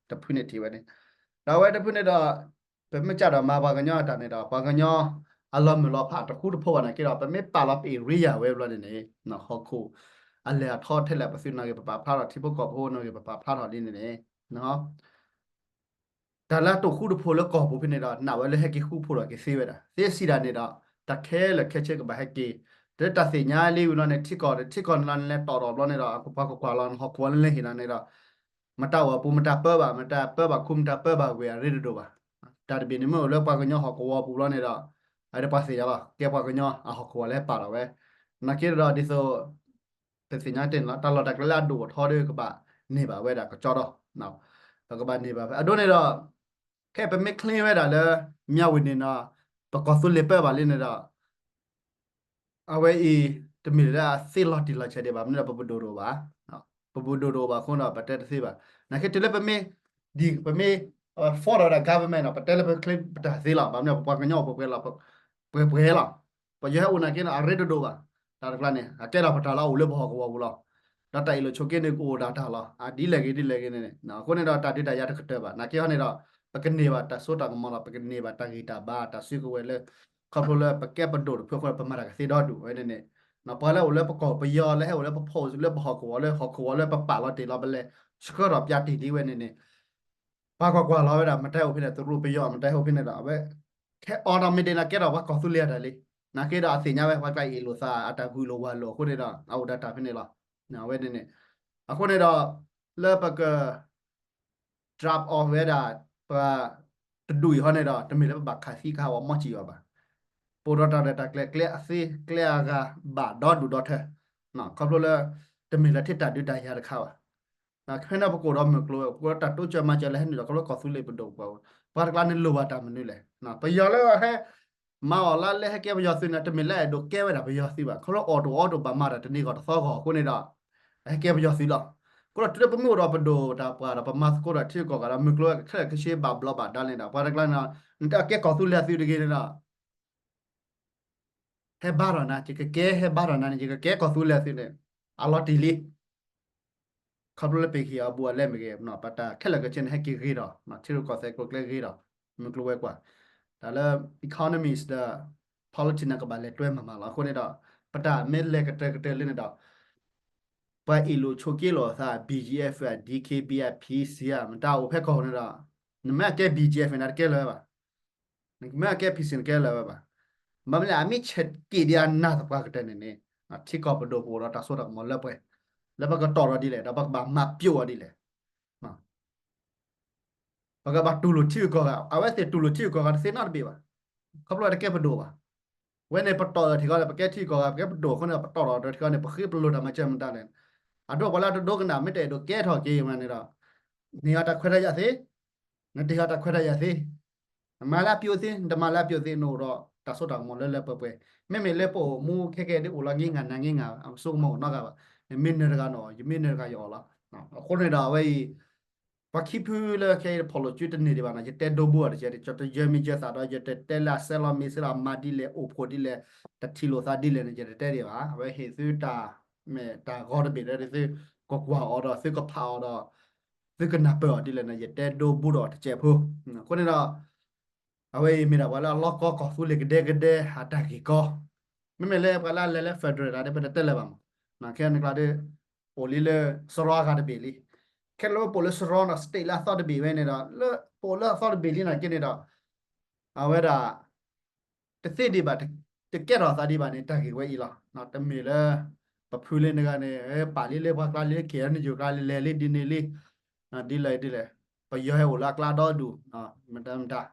တဖုန့ၣ်ထံၣ်ဝဲန့ၣ် ဒီးအဝဲတဖုန့ၣ်ဒီး ပမ့ၢ်ကဒီးမၤပှၤကညီအတၢ်န့ၣ်ဒီး ပှၤကညီအလီၤမုၢ်လီၤဖးတဃူတဖိးဘၣ်နာ်က့ဒီး ပမ့ၢ်ပာ်လီၤပ area ဝဲဘျီန့ၣ်န့ၣ် ဟီၣ်ခိၣ်အလဲၢ်အထီထဲလဲၣ် ပသုးနီၣ်ဂံၢ်ပပာ်ဖျါထီၣ် ထံဖိကီၢ်ဖိနီၣ်ဂံၢ်ပပာ်ဖျါထီၣ်လံန့ၣ်န့ၣ် တၢ်လၢအတိာ်ဃူတဖိးလၢကီၢ်ပူၤဖဲန့ၣ်ဒီး နာ်ဝဲလၢဟဲက့ၤဃူဖိးဒီးက့ၤသ့ဝဲဒၣ် သ့စံးဒၣ်န့ၣ်ဒီး တၢ်ခဲလၢာ်ခဲဆ့ကဘၣ်ဟဲက့ၤ တၢ်သ့ၣ်ညါလံဝံၤလီၤန့ၣ် ထံကီၢ် ထံကီၢ်န့ၣ်လီၤန့ၣ် လဲၤတီၣ်ထီၣ်ဘျီန့ၣ်ဒီး အကပှၤကကွၢ်လီၤ ဟီၣ်ကဝီၤလၢလဲၤဟ့ၣ်လီၤန့ၣ်ဒီး မတၤအိၣ်အပူၤ မတၤပၢဘၣ် မတၤပၢဘၣ်ခူ မတၤပၢဘၣ်ဝ့ၢ် အရ့တဒိၣ်ဘၣ်. တၢ်တဘ့ၣ်န့ၣ်မ့ၢ်အိၣ်လၢပှၤကညီဟီၣ်ကဝီၤပူၤလီၤန့ၣ်ဒီး အဝဲဒၣ်ပှၤသ့ၣ်ညါလီၤ ကဲပှၤကညီအဟီၣ်ကဝီၤလၢဟဲပာ်လီၤဝဲ. နာ်က့ဒီးဒ်သိး ပသ့ၣ်ညါတ့ၢ်န့ၣ်လီၤ တၢ်လီၢ်တၢ်ကျဲလၢအဒိၣ်အထီဒီးကဘၣ်န့ၢ်ဘၣ်ဝဲဒၣ်ကကၠီဒီး ပကဘၣ်န့ၢ်ဘၣ်ဖဲ အဒိန့ၣ်ဒီး ခဲအံၤပမ့ၢ် claim ဝဲဒၣ်လၢ မၠၣ်ဝတံၤန့ၣ်ဒီး ပကီၢ်သူလ့ၤပၢဘၣ်လံန့ၣ်ဒီး အဝဲအံၤ တမ့ၢ်လၢအသ့လီၤတံၢ်လီၤဆဲးဒံးဘၣ် မ့ၢ်ဒီး ပပဒိၣ်တအိၣ်ဘၣ်, ပပဒိၣ်တအိၣ်ဘၣ်အဃိဒီး ပတဲတသ့ဘၣ်. နာ်က့တုၤလၢပမ့ၢ် ဒ်ပမ့ၢ် form ဒီး government ဒီး ပတဲလၢပ claim ပတၢ်သ့လီၤ. ဘၣ်မနုၤ ပပှၤကညီအိၣ်ပှဲၤပှဲၤလီၤ, ပှဲၤပှဲၤလီၤ. ပယီၤဟဲအိၣ်နာ်က့န့ၣ် အရ့တဒိၣ်ဘၣ်. တၢ်တကျါန့ၣ် အကဲဒီးပတၢ်လၢအအိၣ်လၢပဟီၣ်ကဝီၤပူၤလီၤ. ဒီးတၢ်အ့ၣ်လိာ်ဆိးက့န့ၣ် ကအိၣ်ဒၣ်တၢ်လီၤ. အဒ်လဲၣ်ဂ့ၤဒ်လဲၣ်ဂ့ၤန့ၣ် အဃိန့ၣ်ဒီး တၢ်ဒုးတၢ်ယၤတကတၢၢ်ဘၣ်. နာ်က့ဟီန့ၣ်ဒီး ပကန့ၢ်ဘၣ်တၢ်စိတၢ်ကမီၤလီၤ. ပကန့ၢ်ဘၣ်တၢ်ဂံၢ်တၢ်ဘါ တၢ်စုကဝဲၤလၢ ခီဖျိလၢပကဲပဒိၣ်တဖုအဃိ ပမၤတၢ်ကသ့ဒီဒူၣ်ဝဲန့ၣ်န့ၣ် ပှၤလၢအိၣ်လၢပကီၢ်ပယီၤ လၢဟဲအိၣ်လၢပဖီၣ်လၢပဟီၣ်ကဝီၤလၢဟီၣ်ကဝီၤလၢပပာ်လီၤတ့ၢ်လီၤ ပလဲၤဆှၢထီၣ်ပျၢ်တ့ၢ်လံဝဲန့ၣ်န့ၣ် ပှၤကွၢ်ကွၢ်လီၤဝဲဒၣ် မတၤအိၣ်ဖဲန့ၣ် တရူးပယီၤ မတၤအိၣ်ဖဲန့ၣ်ဒီး အဝဲ ခဲအီၤဒီးမ့ၢ်ဒ်န့ၣ် ကဲထီၣ်ပှၤကီၢ်သူလ့ၤအတၢ်လံ. နာ်က့ဒီးအသ့ၣ်ညါဝဲ ပှၤကျါအ့ၣ်လိာ်သး အတၢ်ဂုာ်လိာ်ဝၤလိာ်အဃိန့ၣ်ဒီး အအိၣ်ဒီးတၢ်ဖဲန့ၣ်လီၤ. အဝဲန့ၣ်န့ၣ် အဃိန့ၣ်ဒီး လၢပက drop off ဝဲဒၣ် ပှၤတဒူၣ်အံၤဟီန့ၣ်ဒီး တမ့ၢ်လၢပဘၣ်ခးသံခးဝီမီၢ်စံၣ်အီၤဘၣ်. ပအိၣ်ဒီးတၢ်ရဲၣ်တၢ်ကျဲၤ ကျဲအသ့ကျဲအဂၤဘၣ်ဒီဒူၣ်ဒီထၢ ခီဖျိလၢ တမ့ၢ်လၢထံၣ်တၢ်ဒုးတၢ်ယၤတခါဘၣ်. ဖဲန့ၣ်ပကအိၣ်ဒီးမုၢ်ကျိၤဝဲၤကွာ် ပကအိၣ်ဒီးတၢ်တိစၢၤမၤစၢၤလၢဟဲနုာ်လီၤ ခီဖျိကီၢ်သူလ့ၤပဒိၣ်ပပှၢ် ပှၤတကျါန့ၣ်လိၣ်ဘၣ်တၢ်မနုၤလဲၣ်. ပယီၤလၢဟဲ မၤအီၤလၢလၢဟဲကဲပယီၤသုးန့ၣ် တမ့ၢ်လၢအဲၣ်ဒိးကဲဝဲဒၣ်ပယီၤသုးဘၣ်. ခီဖျိအီၣ်တအိၣ်အီတအိၣ်ဘၣ်မၤတၢ်တနံၤဂီၢ်တသီဂီၢ်အဃိန့ၣ်ဒီး ဟဲကဲပယီၤသုးလီၤ. အဃိဒီးတုၤလၢပမ့ၢ်အိၣ်ဒီးပဒိၣ်တၢ်ပှၢ်ဒီး ပမၤသကိးဒီးထံဂုၤကီၢ်ဂၤဒီး မုၢ်ကျိၤဝဲၤကွာ်ခဲလၢာ်ခဲဆ့ဘၣ်ဘျီးဘၣ်ဒါန့ၣ်ဒီး ပှၤတကျါန့ၣ်ဒီး နတကဲကီၢ်သူလ့ၤအသုးတဂ့ၤန့ၣ်ဒီး ဟဲဘါထီၣ်နၤ ယကကဲဟဲဘါထီၣ်နၤန့ၣ် ယကကဲကီၢ်သူလ့ၤအသုးန့ၣ် အလီၤတံၢ်လံ. ခီဖျိလၢပဟ့ၣ်အီၤဘူးအလဲမ့ၢ်ဂ့ၤ ပတၢ်ခဲလၢာ်ခဲဆ့န့ၣ် ဟဲက့ၤဂ့ၤဒီး ထံရူၢ်ကီၢ်သဲးကျိၤကျဲဂ့ၤဒီး မုၢ်ကျိၤဝဲၤကွာ် တၢ်လၢ economies ဒီး politics န့ၣ် ကဘၣ်လဲၤတွဲမၤမၤလီၤ. အဃိန့ၣ်ဒီး ပတၢ်မ့ၢ်လဲၤကတၢၢ်ကတၢၢ်လံန့ၣ်ဒီး ပှၤအ့ၣ်လိာ်ဆိးက့လိာ်အသး ဘီၣ်ကၠံၣ်အ့ၣ်ဖ် ဒီး ဒံၣ်ခ့ၣ်ဘံၣ် အဖံးစံၣ်ဧါ မတၤအိၣ်ဖဲကီၢ်န့ၣ်ဒီး နမ့ၢ်အကဲ ဘီၣ်ကၠံၣ်အ့ၣ်ဖ် န့ၣ် တကဲလၢၤဝဲဘၣ်. နမ့ၢ်အကဲ ဖံးစံၣ် နကဲလၢၤဝဲဘၣ်. ဘၣ်မနုၤလဲၣ် အမ့ၢ်ဆဲးက့ၤဒံးအနၢ်သပှၢ်ကတၢၢ်န့ၣ်န့ၣ် ထံကီၢ်ပဒိၣ်ပအိၣ်ဒီးတၢ်စိတၢ်ကမီၤလၢပှဲၤ လၢပကတီၢ်ထီၣ်ဒ်လဲၣ် ဒီးပကဘၣ်မၤပျိာ်အီၤဒ်လဲၣ်. ပကဘၣ်တူၢ်လိာ်ထံဂုၤကီၢ်ဂၤ အဝဲသ့ၣ်တူၢ်လိာ်ထံဂုၤကီၢ်ဂၤတသ့နီတဘ့ၣ်ဘၣ်. ခီဖျိတကဲပဒိၣ်ဘၣ်. ဝဲန့ၣ်ပတီၢ်ထီၣ်ထံကီၢ်န့ၣ် ပကဲထံဂုၤကီၢ်ဂၤ ပကဲပဒိၣ်အဃိန့ၣ် ပတီၢ်ထီၣ်ထံကီၢ်န့ၣ် ပဃ့ပလိာ်တၢ်မၤစၢၤမတၤလဲၣ်. အဒိပှၤလၢအတဒိကနၣ် မ့ၢ်တအဲၣ်ဒိးကဲထီၣ်က့ၤမးန့ၣ်ဒီး န့ၢ်အီၤတၢ်ခွဲးတၢ်ယာ်သ့ နတ့ၢ်အီၤတၢ်ခွဲးတၢ်ယာ်သ့ နမၤလၢအပျိာ်သ့ နတမၤလၢအပျိာ်သ့ နအိၣ်ဒီးတၢ်စိတၢ်ကမီၤလၢလၢပှဲၤပှဲၤ. မ့မ့ၢ်လၢပအိၣ်မူခဲကဲဒ်အိၣ်လီၤ င့ၤငါနၤင့ၤငါ အစိကမီၤအိၣ်နီတဂၤဘၣ်. နမ့ၢ်နၢၤတဂၤနအီၣ် ယမ့ၢ်နၢၤတဂၤယအီၣ်လီၤ. အဃိန့ၣ်ဒီးအဝဲအံၤ ပှၤခံဖုလၢခဲအံၤတဖီၣ်လိာ်စုတန့ၢ်ဒံးဘၣ်နီၤ ယတဲဒိဘိအီၤတကဲး ကၠီတယၢမံယၢသးဒီး ယတတဲလၢအဆဲးလီၤမ့ၢ်ဆဲးလီၤ အမၤဒ်လဲၣ် အိၣ်ဖှိၣ်ဒ်လဲၣ် တထံၣ်လိာ်သးဒ်လဲၣ်န့ၣ် ယတတဲဒံးဘၣ်. အဝဲဟ့ၣ်သုတၢ်မဲာ်တၢ်ဂီၤတဘ့ၣ်လၢသုကကွၢ်အီၤဒီး သုကဖးအီၤဒီး သုကနၢ်ပၢၢ်အီၤဒ်လဲၣ်န့ၣ် ယတဲဒိဘူးဒီးတစဲးဖိ. အဃိန့ၣ်ဒီး အဝဲအံၤမ့ၢ်ဒၣ်ပှၤလၢအလီၢ်ကီကီၢ်သူလ့ၤကဒဲကဒဲအတၢ်ဂ့ၢ်ကီ. မ့မ့ၢ်လၢပှၤလၢအလဲၤလၢ federal တၢ်ဒီး ပတတဲလၢၤဘၣ်မး. ခဲန့ၣ်ကျါဒီး အိၣ်လံလၢစရီအဂၤတဘ့ၣ်လံ. ခဲလၢာ်ပအိၣ်လၢစရီဒီး state လၢအသီတဘ့ၣ်ဝဲန့ၣ်ဒီး လၢပအိၣ်လၢအသီတဘ့ၣ်လံနာ်က့န့ၣ်ဒီး အဝဲဒၣ် တသ့ဒံးဘၣ် တကဲထီၣ်သးဒံးဘၣ်န့ၣ် တၢ်ဂ့ၢ်ဝဲအံၤလီၤ. တမ့ၢ်လၢ ပဖုလၢနဂၤန့ၣ် ပာ်လံလၢပှၤကျါလံ က့ၤလၢနယိၤကျါလံ လဲၤလံဒ်န့ၣ်လံ ဒ်လဲၣ်ဒ်လဲၣ် ပယီၤဟဲအိၣ်လၢအကျါဒီဒူၣ် မတၤမတၤ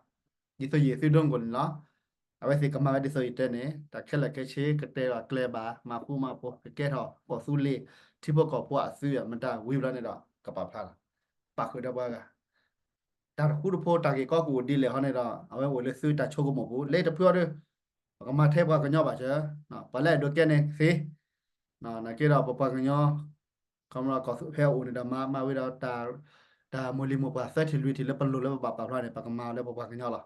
ဒ်သိးယံာ်သုဒိကနၣ်န့ၣ်လီၤ. အဝဲသ့ၣ်ကမၤဝဲဒ်သိးယတဲန့ၣ် တၢ်ခဲလၢာ်ခဲဆ့ ကတဲလီၤကျဲဘၣ် မၤဃူမၤဖိး ကကဲထီၣ်ကီၢ်သူလ့ၤ ထံဖိကီၢ်ဖိအသုးမတၤဝံၤဘျီန့ၣ်ဒီး ကပာ်ဖျါလီၤ. ပာ်ဃုာ်ဒီးပှၤဂၤ တၢ်တဃူတဖိး တၢ်ဂ့ၢ်ကီကအိၣ်ဒ်လဲၣ်ဟီန့ၣ်ဒီး အဝဲအိၣ်လၢသုတၢ်ဆိကမိၣ်ပူၤ လၢတဖုအီၤဒီး ပကမၤထဲပှၤကညီဘၣ်စၢၤ ပှၤလၢအဲၣ်ဒိးကဲန့ၣ်သ့ နာ်က့ဒီးပပှၤကညီ ခီမီကီၢ်သူဖဲအအိၣ်န့ၣ်ဒီး မၤမၤဝံၤဒီး တၢ်မိၢ်လံၤမိၢ်ပှၢ်သၢထံၣ်လွံၢ်ထံၣ် လၢပလိၣ်လၢပဘၣ်ပာ်ဖျါန့ၣ် ပကမၤအီၤလၢပပှၤကညီလီၤ.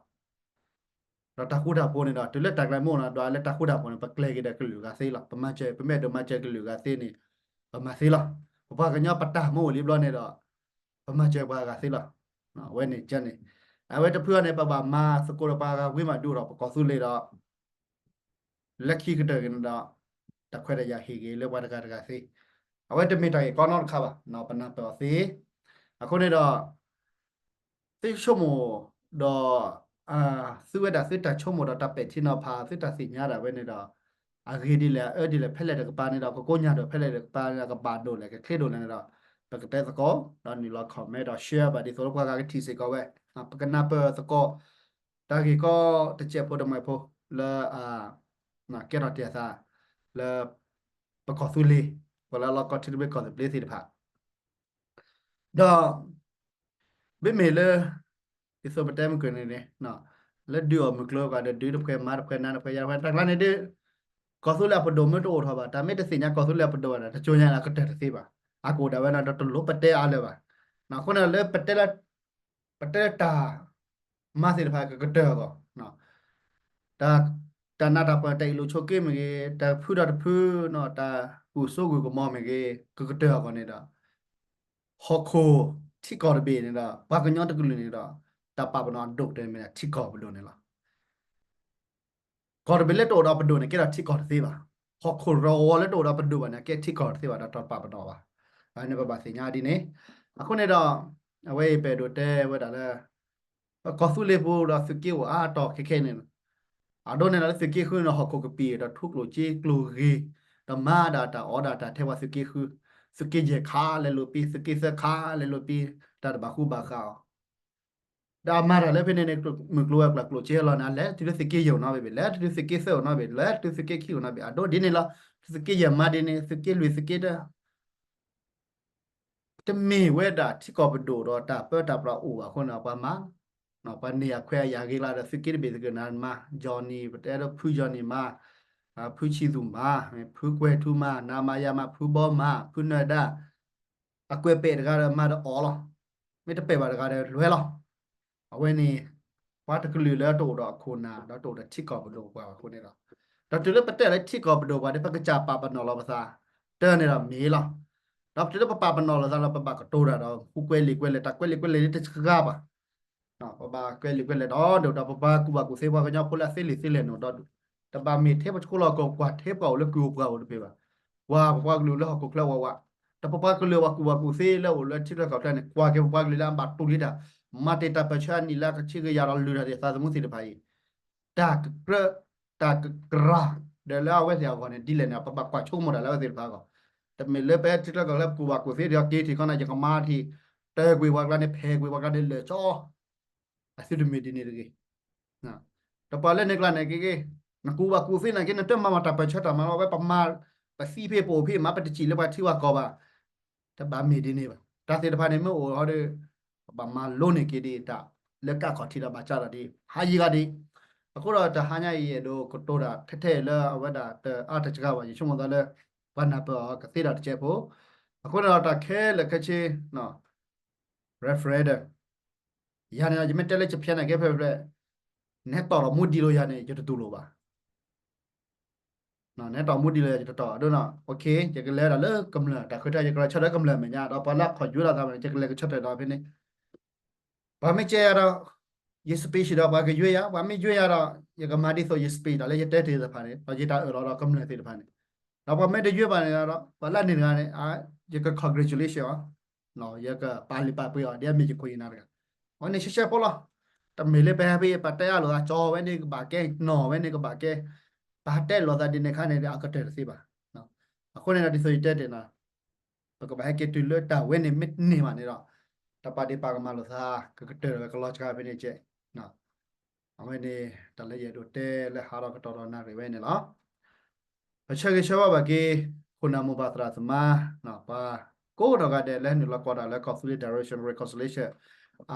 ဒီးတၢ်ဃူတၢ်ဖိးန့ၣ်ဒီး တုၤလၢတၢ်ကျဲၤမ့ၢ်အိၣ်န့ၣ်ဒီး လၢတၢ်ဃူတၢ်ဖိးန့ၣ် ပကျဲၤက့ၤဒီးကလုာ်ဂၤသ့လီၤ. ပမၤစၢၤ ပမ့ၢ်အဲၣ်ဒိးမၤစၢၤကလုာ်ဂၤသ့န့ၣ် ပမၤသ့လီၤ. ပပှၤကညီပတၢ်မ့ၢ်အိၣ်လံဘျီန့ၣ်ဒီး ပမၤစၢၤပှၤဂၤသ့လီၤ. အဝဲန့ၣ်ကန့ၣ် အဝဲတဖုအီၤန့ၣ် ပဘၣ်မၤသကိးဒီးပှၤဂၤဝံၤမးဒုးဒီးပကီၢ်သူလ့ၤဒီး လၢခံကတၢၢ်ဂ့ၤန့ၣ်ဒီး တၢ်ခွဲးတၢ်ယာ်ဟ့ၣ်ဂ့ၤလၢပှၤတဂၤတဂၤသ့. အဝဲတမ့ၢ်တၢ်ဂ့ၢ်ကီနီတခါဘၣ် ပနၢ်ပၢၢ်အီၤသ့. အဃိန့ၣ်ဒီး သုဆိကမိၣ်ဒီး သုဝဲဒၣ်သုတၢ်ဆိကမိၣ်ဒီးတၢ်ပဲာ်ထံနီၤဖး သုတၢ်သ့ၣ်ညါဒၣ်ဝဲန့ၣ်ဒီး အဂ့ၤဒ်လဲၣ်အအၢဒ်လဲၣ် ဖဲလဲၣ်တကပၤန့ၣ်ဒီး ကကိညၢ်ဒိၣ်ဖဲလဲၣ်တကပၤန့ၣ်ဒီး ကဘၣ်ဒိၣ်လဲၣ် ကချ့ဒိၣ်လဲၣ်န့ၣ်ဒီး ပကတဲသကိး ဒီးနုာ်လီၤ comment ဒီး share ဘၣ်ဒ်သိးလၢပှၤဂၤကထံၣ်စ့ၢ်ကီးဝဲ ပကနၢ်ပၢၢ်သကိး တၢ်ဂ့ၢ်ကီတစဲးဖိတမှဲးဖိ လၢ ကဲထီၣ်တ့ၢ်အသး လၢ ပကီၢ်သူလ့ၤ ပှၤလၢအလီၢ်ကီၢ်ထံသဘျ့ကီၢ်သဘျ့သ့ၣ်တဖၣ် ဒီး မ့မ့ၢ်လၢ ဒ်သိးပတဲမုၢ်ကၢၢ်န့ၣ်န့ၣ် လၢဒုးအီၣ်မုၢ်ကျိၤကဒီး ဒုးတဖှဲးမၤတဖှဲးနၤတဖှဲးယၤတဖှဲး တၢ်ကျါန့ၣ်ဒုး ကီၢ်သူလ့ၤအပဒိၣ်မ့ၢ်တအိၣ်ထီၣ်ဘၣ် တၢ်မ့ၢ်တသ့ၣ်ညါကီၢ်သူလ့ၤအပဒိၣ်ဘၣ်ဒီး တကၠိညါလၢအကတၢၢ်တသ့ဘၣ် အကအိၣ်ဒၣ်ဝဲဒီးတလိၣ်ပတဲအါလၢၤဘၣ် အဃိန့ၣ်လၢ ပတဲလၢတၢ် မၤသ့ၣ်တဖၣ်ကကတၢၢ်အဂီၢ် တၢ် တၢ်နးတၢ်ဖှီၣ်တၢ်အ့ၣ်လိာ်ဆိးက့မ့ၢ်ဂ့ၤ တၢ်ဖုဒီးတဖု တၢ်ကူၣ်စိဂုာ်ကမီၤမ့ၢ်ဂ့ၤ ကကတၢၢ်အဂီၢ်န့ၣ်ဒီး ဟီၣ်ခိၣ်ထံကီၢ်တဘ့ၣ်န့ၣ်ဒီး ပှၤကညီတကလုာ်န့ၣ်ဒီး တၢ်ပာ်ပနီၣ်အဒိၣ်ကတၢၢ်မ့ၢ်ဒၣ်ထံကီၢ်ပဒိၣ်န့ၣ်လီၤ. ကီၢ်တဘ့ၣ်လၢတအိၣ်ဒီးပဒိၣ်န့ၣ် ကဲထီၣ်ထံကီၢ်တသ့ဘၣ်. ဟီၣ်ခိၣ်တဂီၤလၢတအိၣ်ဒီးပဒိၣ်ဘၣ်န့ၣ် ကဲထံကီၢ်တသ့ဘၣ် ဒီးတၢ်ပာ်ပနီၣ်ဘၣ်. အန့ၣ်ပဘၣ်သ့ၣ်ညါဒ်န့ၣ်. အဃိန့ၣ်ဒီး အဝဲအံၤပအဲၣ်ဒိးတဲဝဲဒၣ်လၢ ကီၢ်သူလ့ၤပူၤဒီးသုးက့အိၣ်အါတီၢ်ခဲခဲန့ၣ် အဒိန့ၣ်လၢသုးက့ဃုန့ၣ် ဟီၣ်ခိၣ်ကပံာ်ဒီးထူကျိၣ်စ့ကျိၣ်ဂ့ၤ ဒီးမၤဒၣ်တၢ်အီဒၣ်တၢ်ထဲပှၤသုးက့ဃု, သုးက့ယဲၢ်ခါလဲၤလိာ်ပံ, သုးက့သၢခါလဲၤလိာ်ပံ, တၢ်တဘၣ်ဃူဘၣ်ဃးအီၤ ဒီးအမၤတၢ်လၢဖဲန့ၣ်န့ၣ် မုၢ်ကျိၤဝဲၤကွာ်ကျိၣ်စ့လီၤန့ၣ် လဲၤတုၤလၢသုးက့ယဲၢ်အိၣ်နီတဘ့ၣ်, လဲၤတုၤသုးက့သၢအိၣ်နီတဘ့ၣ်, လဲၤတုၤသုးက့ခံအိၣ်နီတဘ့ၣ်, အဒိဒ်န့ၣ်လီၤ. သုးက့ယဲၢ်မၤဒ်န့ၣ် သုးက့လွံၢ်သုးက့တၢ တမ့ၢ်ဝဲဒၣ်ထံကီၢ်ပဒိၣ်ဒီးတၢ်ပၢတၢ်ပြးအိၣ်ဘၣ်အဃိန့ၣ် ပှၤမၤ, ပှၤန့ၢ်အခွဲးအယာ်ဂ့ၤကျါဒီး သုးက့တဘ့ၣ်သုးက့နၤမၤ, ကၠီနံၤ ပတဲဒီးဖုကၠီနံၤမၤ, ဖုဆံသူၣ်မၤ, ဖုကွဲၤထူမၤ, နၤမၤယၤမၤ, ဖုဘီမၤ, ဖုနၢၤဒါ, အကွဲးပဲာ်တဂၤဒီးမၤဒီးအီၣ်လီၤ. မ့ၢ်တပဲာ်ဘၣ်တဂၤဒီးလွဲလီၤ. အဝဲန့ၣ် ပှၤတကလုာ်လၢတအိၣ်ဒီးအခိၣ်နၢ် ဒီးတအိၣ်ဒီးထံကီၢ်ပဒိၣ်ပှၤဘၣ်အဃိန့ၣ်ဒီး ဒီးတုၤလၢပတဲလၢထံကီၢ်ပဒိၣ်ပှၤဒီး ပကစၢ်ပာ်ပနီၣ်လီၤပသး တၢ်န့ၣ်ဒီးမ့ၢ်လီၤ. ဒီးတုၤလၢပပာ်ပနီၣ်လီၤသးလၢပဘၣ်ကတိၤတၢ်ဒီး ဃူကွဲးလံာ်ကွဲးလဲၢ် တၢ်ကွဲးလံာ်ကွဲးလဲၢ်န့ၣ်တစှၤဘၣ် ပဘၣ်ကွဲးလံာ်ကွဲးလဲၢ်ဒီးဒိၣ်ဒီး ပပှၤကူၣ်ဘၣ်ကူၣ်သ့ပှၤကညီဖိလၢအသ့လံာ်သ့လဲၢ်န့ၣ်ဒီးဒိၣ်, တဘၣ်မ့ၢ်ထဲပဆိလီၢ်ကီၢ် ကွၢ်ထဲပှၤအိၣ်လၢကုၢ်အိၣ်ပှၤအိၣ်တဖၣ်ဘၣ်. ကွၢ်ပပှၤကလုာ်လၢဟီၣ်ခိၣ်ချၢဝးဝး, ဒီးပပှၤကလုာ်ပှၤကူၣ်ဘၣ်ကူၣ်သ့လၢအိၣ်လၢထံချၢကီၢ်ချၢန့ၣ် ကွၢ်က့ၤပပှၤကလုာ်လၢအဘၣ်တူၢ်လံတၢ်, မၤတ့ၢ်တၢ်ပၢၢ်ဆၢအနံၣ်လၢအကဆံကယၤဒီးလုၢ်တၢ်သ့ၣ်သးသမူသ့ၣ်တဖၣ်အံၤ တၢ်ကကြၢး တၢ်ကကြၢး ဒီးလၢအဝဲသ့ၣ်အဂီၢ်န့ၣ် ဒ်လဲၣ်န့ၣ် ပဘၣ်ကွၢ်ဆိကမိၣ်တၢ်လၢအဝဲသ့ၣ်တဖၣ်အဂီၢ်, တမ့ၢ်လၢပထံချၢကီၢ်ချၢပကူၣ်ဘၣ်ကူၣ်သ့ဒီးက့ၤထံၣ်ခီန့ၣ် ယကမၤထံၣ် တၢၢ်ကွံာ်ပှၤကျါန့ၣ် ဖဲးကွံာ်ပှၤကျါန့ၣ်လၢာ်ကၠီ အသုတမ့ၢ်ဒ်န့ၣ်တဂ့ၤ. ဒီးပှၤလၢန့ၣ်ကျါန့ၣ်က့ၤက့ၤ နကူၣ်ဘၣ်ကူၣ်သ့န့ၣ်က့ၤ နတမၤမၤတၢ်ပၢၢ်ဆၢတၢ်မၤလီၤ ဝဲပမၤ ပသံဖဲပအိၣ်ဖဲမၤ ပတစံၣ်လၢပှၤထံပှၤကီၢ်ဘၣ် တဘၣ်မ့ၢ်ဒ်န့ၣ်ဘၣ်. တၢ်သ့ၣ်တဖၣ်န့ၣ်မ့ၢ်အိၣ်ဟီဒီး ပဘၣ်မၤလိန့ၢ်က့ၤဒံးတၢ် လၢကးခီၣ်ထံးဒီးဘၣ်ကၢ်ဒီးဒံး ဟးယံၤဂၤဒံး. အဃိဒီးတဟါညါအံၤအဲၣ်ဒိးကတိၤတၢ်ထဲထဲအံၤလၢအဝဲဒၣ်တအါတစှၤဘၣ် ယဆိကမိၣ်သးလၢ ပှၤနၢ်ပၢၢ်အီၤကသ့ဒီးတစဲးဖိ. အဃိန့ၣ်ဒီးတၢ်ခဲလၢာ်ခဲဆ့ referendum ယၤန့ၣ်ဒီး ယမ့ၢ်တဲလၢ Japan န့ၣ်ကဲဖဲဖဲ နဟဲတီၣ်ထီၣ်မူဒံးလိာ်ယၤန့ၣ် ယတတူၢ်လိာ်ဘၣ်. နဟဲတီၣ်မူဒံးလိာ်ယၤ ယတတီၣ်ဒိၣ်နီၤ ယကလဲၤဝဲဒၣ်လၢကမျၢၢ် တၢ်ဃုထၢ ယကလဲၤဆၢထၢၣ်ကမျၢၢ်အမဲာ်ညါ ဒီးပှၤလၢအခီၣ်ယွဲလီၤသးဘၣ်န့ၣ် ယကလဲၤကဆၢထၢၣ်ဒီးဖဲန့ၣ် ပှၤမ့ၢ်ကဲယၤဒီး ယ speech ဒီးပှၤကယွဲယၤ ပှၤမ့ၢ်ယွဲယၤဒီး ယကမၤဒ်သိးယ speech ဒီးလၢယတဲတ့ၢ်သ့ၣ်တဖၣ်န့ၣ် ဒီးယတၢ်အၢၣ်လီၤဒီးကမျၢၢ်သ့ၣ်တဖၣ်န့ၣ် ဒီးပှၤမ့ၢ်တယွဲဘၣ်န့ၣ်ဒီး ပှၤလၢန့ၣ်တဂၤန့ၣ် ယက congratulation အီၤ ယကပာ်လုၢ်ပာ်ပှ့ၤအီၤ ဒ်အမ့ၢ်ယခိၣ်ယနၢ်တဂၤ အဝဲန့ၣ်ရှဲရှဲဖိလီၤ. တမ့ၢ်လၢပဟဲဖဲပတဲအါလိာ်သး ကၠီဝဲန့ၣ်ကဘၣ်ကဲ နီၢ်ဝဲန့ၣ်ကဘၣ်ကဲ ပဟးတဲလိာ်သးဒ်န့ၣ်ခါန့ၣ် အကတၢၢ်တသ့ဘၣ်. အဃိန့ၣ်ဒီးဒ်သိးယတဲတ့ၢ်နီၤ ပကဘၣ်ဟဲက့ၤတုၤလၢတၢ်ဝဲန့ၣ်မ့ၢ်န့ၢ်ဘၣ်န့ၣ်ဒီး တၢ်ပာ်ဒ့ၣ်ပာ်ကမၣ်လိာ်သး ကကတၢၢ်ဝဲကလီၤစှၤဖဲန့ၣ်ကဲ အဝဲန့ၣ် တၢ်လၢယအဲၣ်ဒိးတဲလၢဟးထီၣ်ကတီၢ်ဒီးနၣ်ရံၣ်ဝဲန့ၣ်လီၤ. ပဆၢဂ့ၤဆၢဝါဘၣ်က့ၤ ခိၣ်နၢ်မိၢ်ပၢ်သရၣ်သမါ ပှၤကိးနီၢ်ဂၤဒဲးလၢနုာ်လီၤကွၢ်တၢ်လၢ ကီၢ်သူလ့ၤ Direction Reconciliation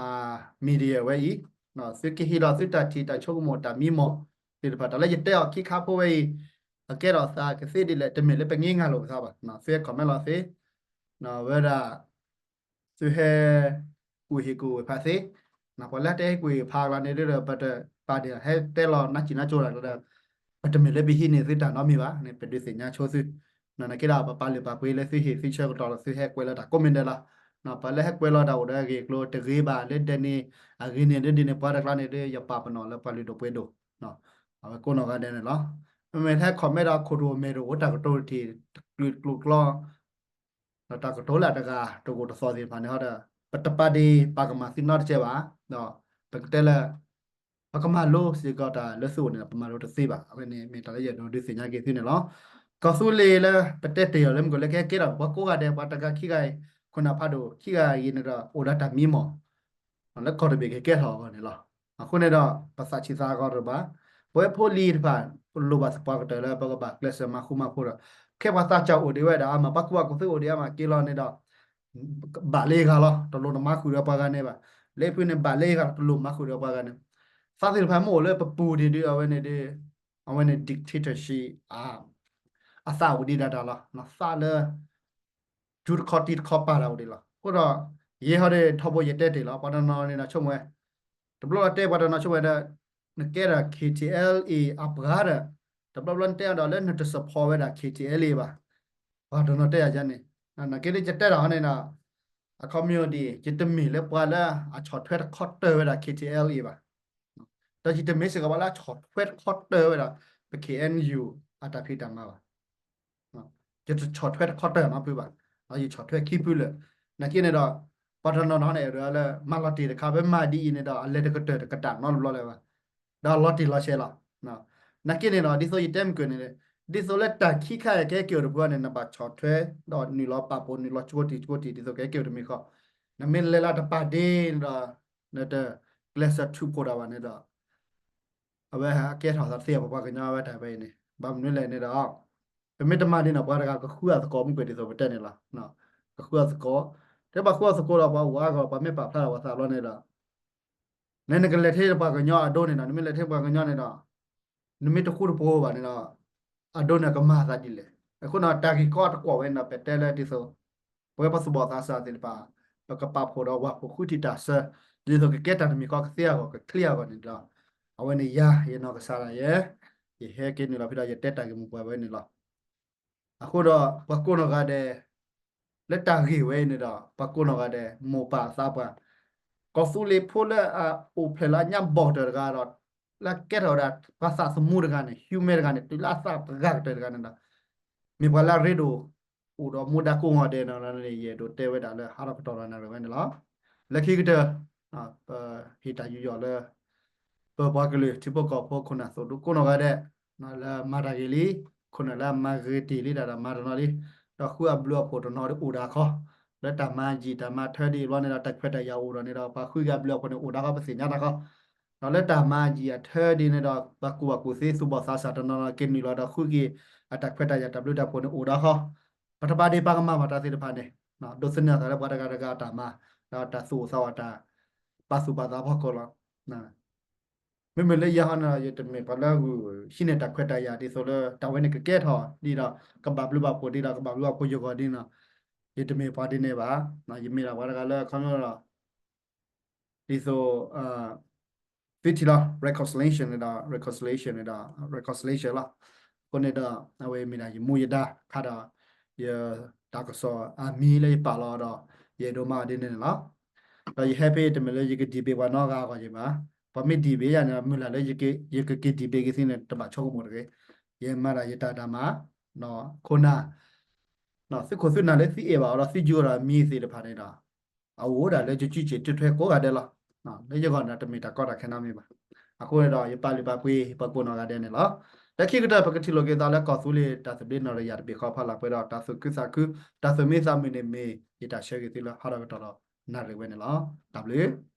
media ဝဲအံၤ သုကဟ့ၣ်လီၤသုတၢ်ထံၣ်တၢ်ဆိကမိၣ်တၢ်မံမီၢ်သ့ၣ်တဖၣ် တၢ်လၢယတဲအီၤခံခါဖိဝဲအံၤ အကဲထီၣ်သးကသ့ဒ်လဲၣ် တမ့ၢ်လၢပငဲငါလိာ်ပသးဘၣ် သုဟဲ comment လီၤသ့ ဝဲဒၣ် သုဟဲ ကူၣ်ဟ့ၣ်ကူၣ်ဝဲဖးသ့ ပှၤလၢတဟဲကူၣ်ဟ့ၣ်ဖးကျါန့ၣ်ဒီး ပတပာ်ဒ့ၣ် ဟဲတဲလီၤနါစံၣ်နါကိၤတၢ်ဒီး ပတမ့ၢ်လၢပဟံးန့ၢ်သုတၢ်နီတမံၤဘၣ်န့ၣ် ပဒုးသ့ၣ်ညါဆိသု နာ်က့ဒီး ပပာ်လုၢ်ပာ်ပှ့ၤလၢသုဟ့ၣ်သုဆၢကတီၢ်လၢသုဟဲကွဲးလီၤတၢ်ကိးမံၤဒဲးလီၤ. ပှၤလၢဟဲကွဲးလီၤတၢ်အိၣ်ဒီးအဂ့ၢ်အကျိၤတဂ့ၤဘၣ် လၢဒဲန့ၣ် အဂ့ၢ်န့ၣ်ဒ်န့ၣ် ပှၤတကျါန့ၣ်ဒီး ယပာ်ပနီၣ်လၢပှၤလုၢ်ဒိၣ်ပှ့ၤဒိၣ် အဝဲကိးနီၢ်ဂၤဒဲးန့ၣ်လီၤ. မ့မ့ၢ်ဟဲ comment ဒီးခိၣ်တအိၣ်မဲာ်တအိၣ် တၢ်ကတိၤတထံၣ် တကျိၤကျိၤ ဒီးတၢ်ကတိၤလၢအတဂၤတဂိာ်တသီၣ်သ့ၣ်တဖၣ်န့ၣ်ဟီဒီး ပတပာ်ဒ့ၣ်ပာ်ကမၣ်သုနီတစဲးဘၣ်, ဒီးပကတဲလၢ ပကမၤလိစ့ၢ်ကီးတၢ်လၢသုအိၣ်န့ၣ်ဒီး ပမၤလိတသ့ဘၣ်. အဝဲန့ၣ်မ့ၢ်တၢ်လၢယအဲၣ်ဒိးဒုးသ့ၣ်ညါက့ၤသုန့ၣ်လီၤ. ကီၢ်သူလ့ၤလၢပတဲတ့ၢ်အီၤလၢမုၢ်ကီၢ်လၢကဟဲကဲထီၣ် ပှၤကိးဂၤဒဲး ပှၤတဂၤခံဂၤအံၤ ခိၣ်နၢ်ဖးဒိၣ်ခံဂၤအံၤန့ၣ်ဒီး အိၣ်ဒီးတၢ်မံမီၢ် လၢကီၢ်တဘ့ၣ်ကဟဲကဲထီၣ်အဂီၢ်န့ၣ်လီၤ. အဃိန့ၣ်ဒီး ပသးဆံးသးဂီၤတဘၣ်, ပဝဲဖိလံၤတဖၣ် ပလိၣ်ဘၣ်သပှၢ်ကတၢၢ်လၢပကဘၣ်ကျဲးစၢးမၤဃူမၤဖိးဒီး ခဲပှၤသးစၢ်အိၣ်ဒံးဝဲဒၣ်အါမး ပှၤကူၣ်ဘၣ်ကူၣ်သ့အိၣ်ဒံးအါမး က့ၤလီၤန့ၣ်ဒီး ဘၣ်လၢဂၤလီၤ တလိၣ်နမၤဃုာ်ဒီးပှၤဂၤန့ၣ်ဘၣ်. လၢဖုန့ၣ် ဘၣ်လၢဂၤ တလိၣ်မၤဃုာ်ဒီးပှၤဂၤန့ၣ်, သးသ့ၣ်တဖၣ်မ့ၢ်အိၣ်လၢပပူၤဒံးဒုး အဝဲန့ၣ်ဒုး အဝဲန့ၣ် dictatorship အသးအိၣ်ဒံးဒၣ်တၢ်လီၤ. သးလၢ ထူတခီတံၤတခီပာ်တၢ်အိၣ်ဒံးလီၤ. အဃိဒီး ယဲဟီဒ်ထီဘိယတဲတ့ၢ်လီၤ ပှၤတနီၤန့ၣ်ဒီးဆိကမိၣ်ဝဲ, တဘျီလီၤတဲပှၤတနီၤဆိကမိၣ်ဝဲဒီး နကဲဒီး K T L A အပှၤဒီး တဘျီဘျီနတဲအီၤဒီးလၢနတ support ဝဲဒၣ် K T L A ဘၣ်. ပှၤတနီၤတဲယၤန့ၣ်, နာ်က့ဒ်ယတဲတၢ်ဟီန့ၣ်ဒီး အခီပညီ ယတမ့ၢ်လၢပှၤလၢအဆီၣ်ထွဲတခီတၢၢ်ဝဲဒၣ် K T L A ဘၣ်, ဒီးယတမ့ၢ်စ့ၢ်ကီးပှၤလၢအဆီၣ်ထွဲတခီတၢၢ်ဝဲဒၣ် ပ K N U အတၢ်ဖံးတၢ်မၤဘၣ်. ယတဆီၣ်ထွဲတခီတၢၢ်နီတဖုဘၣ်, ဒီးယဆီၣ်ထွဲခံဖုလၢာ်. နာ်က့န့ၣ်ဒီး ပှၤတနီၤနီၤန့ၣ် အဲၣ်ဒိးလၢ မၤလီၤတံၢ်တခါ ပမၤဒ်အံၤန့ၣ်ဒီး အလဲၤတကတၢၢ်တကတၢၢ်နီတဘျီလၢၤဘၣ်, ဒီးလီၤတံၢ်လီၤဆဲးလီၤ. နာ်က့န့ၣ်ဒီး ဒ်သိးယတဲမုၢ်ကၢၢ်န့ၣ် ဒ်သိးလၢတၢ်ခံခါအံၤကဟဲက့ၤအိၣ်တပူၤန့ၣ် နဘၣ်ဆီၣ်ထွဲ ဒီးနုာ်လီၤပာ်ဖှိၣ် နုာ်လီၤဆှိတံၢ်ဆှိတံၢ် ဒ်သိးကဟဲက့ၤအိၣ်တမံၤဃီ, နမ့ၢ်လဲၤလၢတပာ်ဒ့ၣ်န့ၣ်ဒီး နတကျဲးစၢးထုးဖှိၣ်တၢ်ဘၣ်န့ၣ်ဒီး အဝဲဟဲကဲထီၣ်သးသ့အပှၤကညီဝဲတၢ်ဝဲအံၤန့ၣ် ဘၣ်မနုၤလဲၣ်န့ၣ်ဒီး ပမ့ၢ်တမၤဒ်န့ၣ် ပှၤတဂၤကဃုအသကိးမုၢ်ကၢၢ်ဒ်သိးပတဲန့ၣ်လီၤ. ကဃုအသကိး, တဲဘၣ်ဃုအသကိးဒီးပှၤအိၣ်အါဂီၢ် ပှၤမ့ၢ်ပာ်ဖျါထီၣ်ပှၤသးဘျီန့ၣ်ဒီး နနကလဲၤထဲပှၤကညီအဒိန့ၣ်ဒီး နမ့ၢ်လဲၤထဲပှၤကညီန့ၣ်ဒီး နမ့ၢ်တဃူတဖိးဘၣ်န့ၣ်ဒီး အဒိန့ၣ်ကမၤသးဒ်လဲၣ်. အဃိန့ၣ် တၢ်ဂ့ၢ်ကီတကွီၣ်ဝဲန့ၣ်ဒီး ပတဲလၢဒ်သိး ပဝဲပှၤသူၣ်ဘီၣ်သးစၢ်သ့ၣ်တဖၣ် ပကပာ်ဖှိၣ်ဒီးဝၢ်ဖှိၣ်ဃုထံၣ်တၢ်ဆၢ ဒ်သိးကကဲတၢ်တမံၤဃီကသ့အဂီၢ် ကချ့အဂီၢ်န့ၣ်ဒီး အဝဲန့ၣ်ယၤ ယနီၢ်ကစၢ်ဒၣ်ယဲ ယဟဲက့ၤနုာ်လီၤဖဲဒီး ယတဲတၢ်ဂ့ၢ်မိၢ်ပှၢ်ဝဲန့ၣ်လီၤ. အဃိဒီး ပှၤကိးနီၢ်ဂၤဒဲး လၢတၢ်ဂ့ၢ်ဝဲအံၤန့ၣ်ဒီး ပှၤကိးနီၢ်ဂၤဒဲး မိၢ်ပၢ်သးပှၢ် ကီၢ်သူလ့ၤဖိလၢအအိၣ်ဖျဲၣ်လၢအညါဘီၣ်ကတၢၢ်တဂၤဒီး လၢကဲထီၣ်ဝဲဒၣ် ပှၤသးသမူတဂၤန့ၣ် human တဂၤန့ၣ် တုၤလၢအသးပှၢ်ကတၢၢ်တဂၤန့ၣ်ဒီး မ့ၢ်ပှၤလၢအရ့ဒိၣ် အိၣ်ဒီးမူဒါကိးဂၤဒဲးန့ၣ်လီၤန့ၣ် ယအဲၣ်ဒိးတဲဝဲဒၣ်လၢဟးထီၣ်ကတီၢ်ဒီးနၣ်ရံၣ်ဝဲန့ၣ်လီၤ. လၢခံကတၢၢ် ပဟ့ၣ်တၢ်ယူးယီၣ်လၢ ပပှၤကလုာ်ထံဖိကီၢ်ဖိခိၣ်နၢ်သိၣ်ဒူကိးနီၢ်ဂၤဒဲး လၢမၤတၢ်ဂ့ၤလံ, ခိၣ်နၢ်လၢအမၤဂ့ၤတ့ၢ်လံတၢ်ဒီးမၤတနီၤလံ, ဒီးဃုအဘျုးအဖှိၣ်တနီၤဒ်အိၣ်ဒၣ်ခီ, လၢတၢ်မၤယံာ်တၢ်မၤထၢဒ်အံၤဘျီန့ၣ်ဒီး တၢ်ခွဲးတၢ်ယာ်အိၣ်ဒီးန့ၣ်ဒီး ပှၤဃုက့ၤအဘျုးအဖှိၣ်န့ၣ်အိၣ်ဒၣ်ခီ ပသ့ၣ်ညါတၢ်ခီ, ဒီးလၢတၢ်မၤယံာ်အထၢဒ်န့ၣ်ဒီး ပှၤကူၣ်ဘၣ်ကူၣ်သ့သူၣ်ဘီၣ်သးစၢ်တနီၤနီၤက့ၤနုာ်လီၤဒီးဃုက့ၤ အတၢ်ခွဲးတၢ်ယာ်တၢ်ဘျုးတၢ်ဖှိၣ်န့ၣ်အိၣ်ဒၣ်ခီ, ပတပာ်ဒ့ၣ်ပာ်ကမၣ်ဘၣ်တၢ်သ့ၣ်တဖၣ်န့ၣ်, ဒိးသန့ၤအသးလၢပှၤတဂၤတဂၤအတၢ်မၤ, ဒီးတၢ်သူၣ်အိၣ်သးအိၣ်တၢ် ပာ်သူၣ်ပာ်သးဖီခိၣ်လီၤ. မ့မ့ၢ်လၢယၤဟီန့ၣ်ဒီး ယတမ့ၢ်ပှၤလၢဂုာ်ဟံးန့ၢ်တၢ်ခွဲးတၢ်ယာ်ဒ်သိးလၢ တၢ်ဝဲန့ၣ်ကကဲထီၣ်ဒ်ဒီး ကဘၣ်ဘျုးဘၣ်ဖှိၣ်ဒ်ဒီး ကဘၣ်ဘျုးဘၣ်ဖှိၣ်ယဂီၢ်ဒ်န့ၣ်, ယတမ့ၢ်ပှၤဒ်န့ၣ်ဘၣ်. ယမ့ၢ်ဒၣ်ပှၤတဂၤလၢခီဖျိဒီး ဒ်သိး သုထံၣ်လီၤ reconciliation န့ၣ်ဒီး reconciliation န့ၣ်ဒီး reconciliation လီၤ. အဃိန့ၣ်ဒီး အဝဲမ့ၢ်ဒၣ်ယမူယဒါခါဒီး ယတၢ်ကစီၣ်အမံၤလၢယပာ်လီၤဒီး ယအဲၣ်ဒိးမၤအီၤဒ်န့ၣ်န့ၣ်လီၤ. ဒီးယဟဲဖဲတမ့ၢ်လၢယက debate ပှၤနီတဂၤအဂီၢ်ယၤဘၣ်. ပှၤမ့ၢ် debate ယၤန့ၣ်ဒီး မုၢ်လၢ်လၢယက ယကက့ၤ debate က့ၤသုန့ၣ် တဘၣ်ဆိကမိၣ်တဂ့ၤ. ယမၤဒၣ်ယတၢ်တၢ်မၤ ခိၣ်နၢ် သုးခိၣ်သုးနၢ်လၢသုအဲၣ်ဘၣ်အီၤဒီးသုယိၤဒီးအမံၤသ့ၣ်တဖၣ်န့ၣ်ဒီး အအိၣ်ဒၣ်လၢယစုစ့ၣ်တုထွဲကိးဂၤဒဲးလီၤ. လၢယဂီၢ်န့ၣ်ဒီးတမ့ၢ်တၢ်ကီတၢ်ခဲနီတမံၤဘၣ်. အဃိန့ၣ်ဒီး ယပာ်လုၢ်ပာ်ပှ့ၤပှၤကိးနီၢ်ဂၤဒဲးန့ၣ်လီၤ. လၢခံကတၢၢ် ပကထံၣ်လိာ်က့ၤသးလၢကီၢ်သူလ့ၤတၢ်သဘျ့နီၣ်တယၢ်တဘ့ၣ်ဃီဖီလာ်ပှဲၤဒီး တၢ်သူၣ်ခုသးခု တၢ်သူၣ်မံသးမုာ်န့ၣ်မ့ၢ် ယတၢ်ဆၢဂ့ၤသုလၢဟးထီၣ်ကတီၢ်ဒီးနၣ်ရံၣ်ဝဲန့ၣ်လီၤ. တၢ်ဘျုး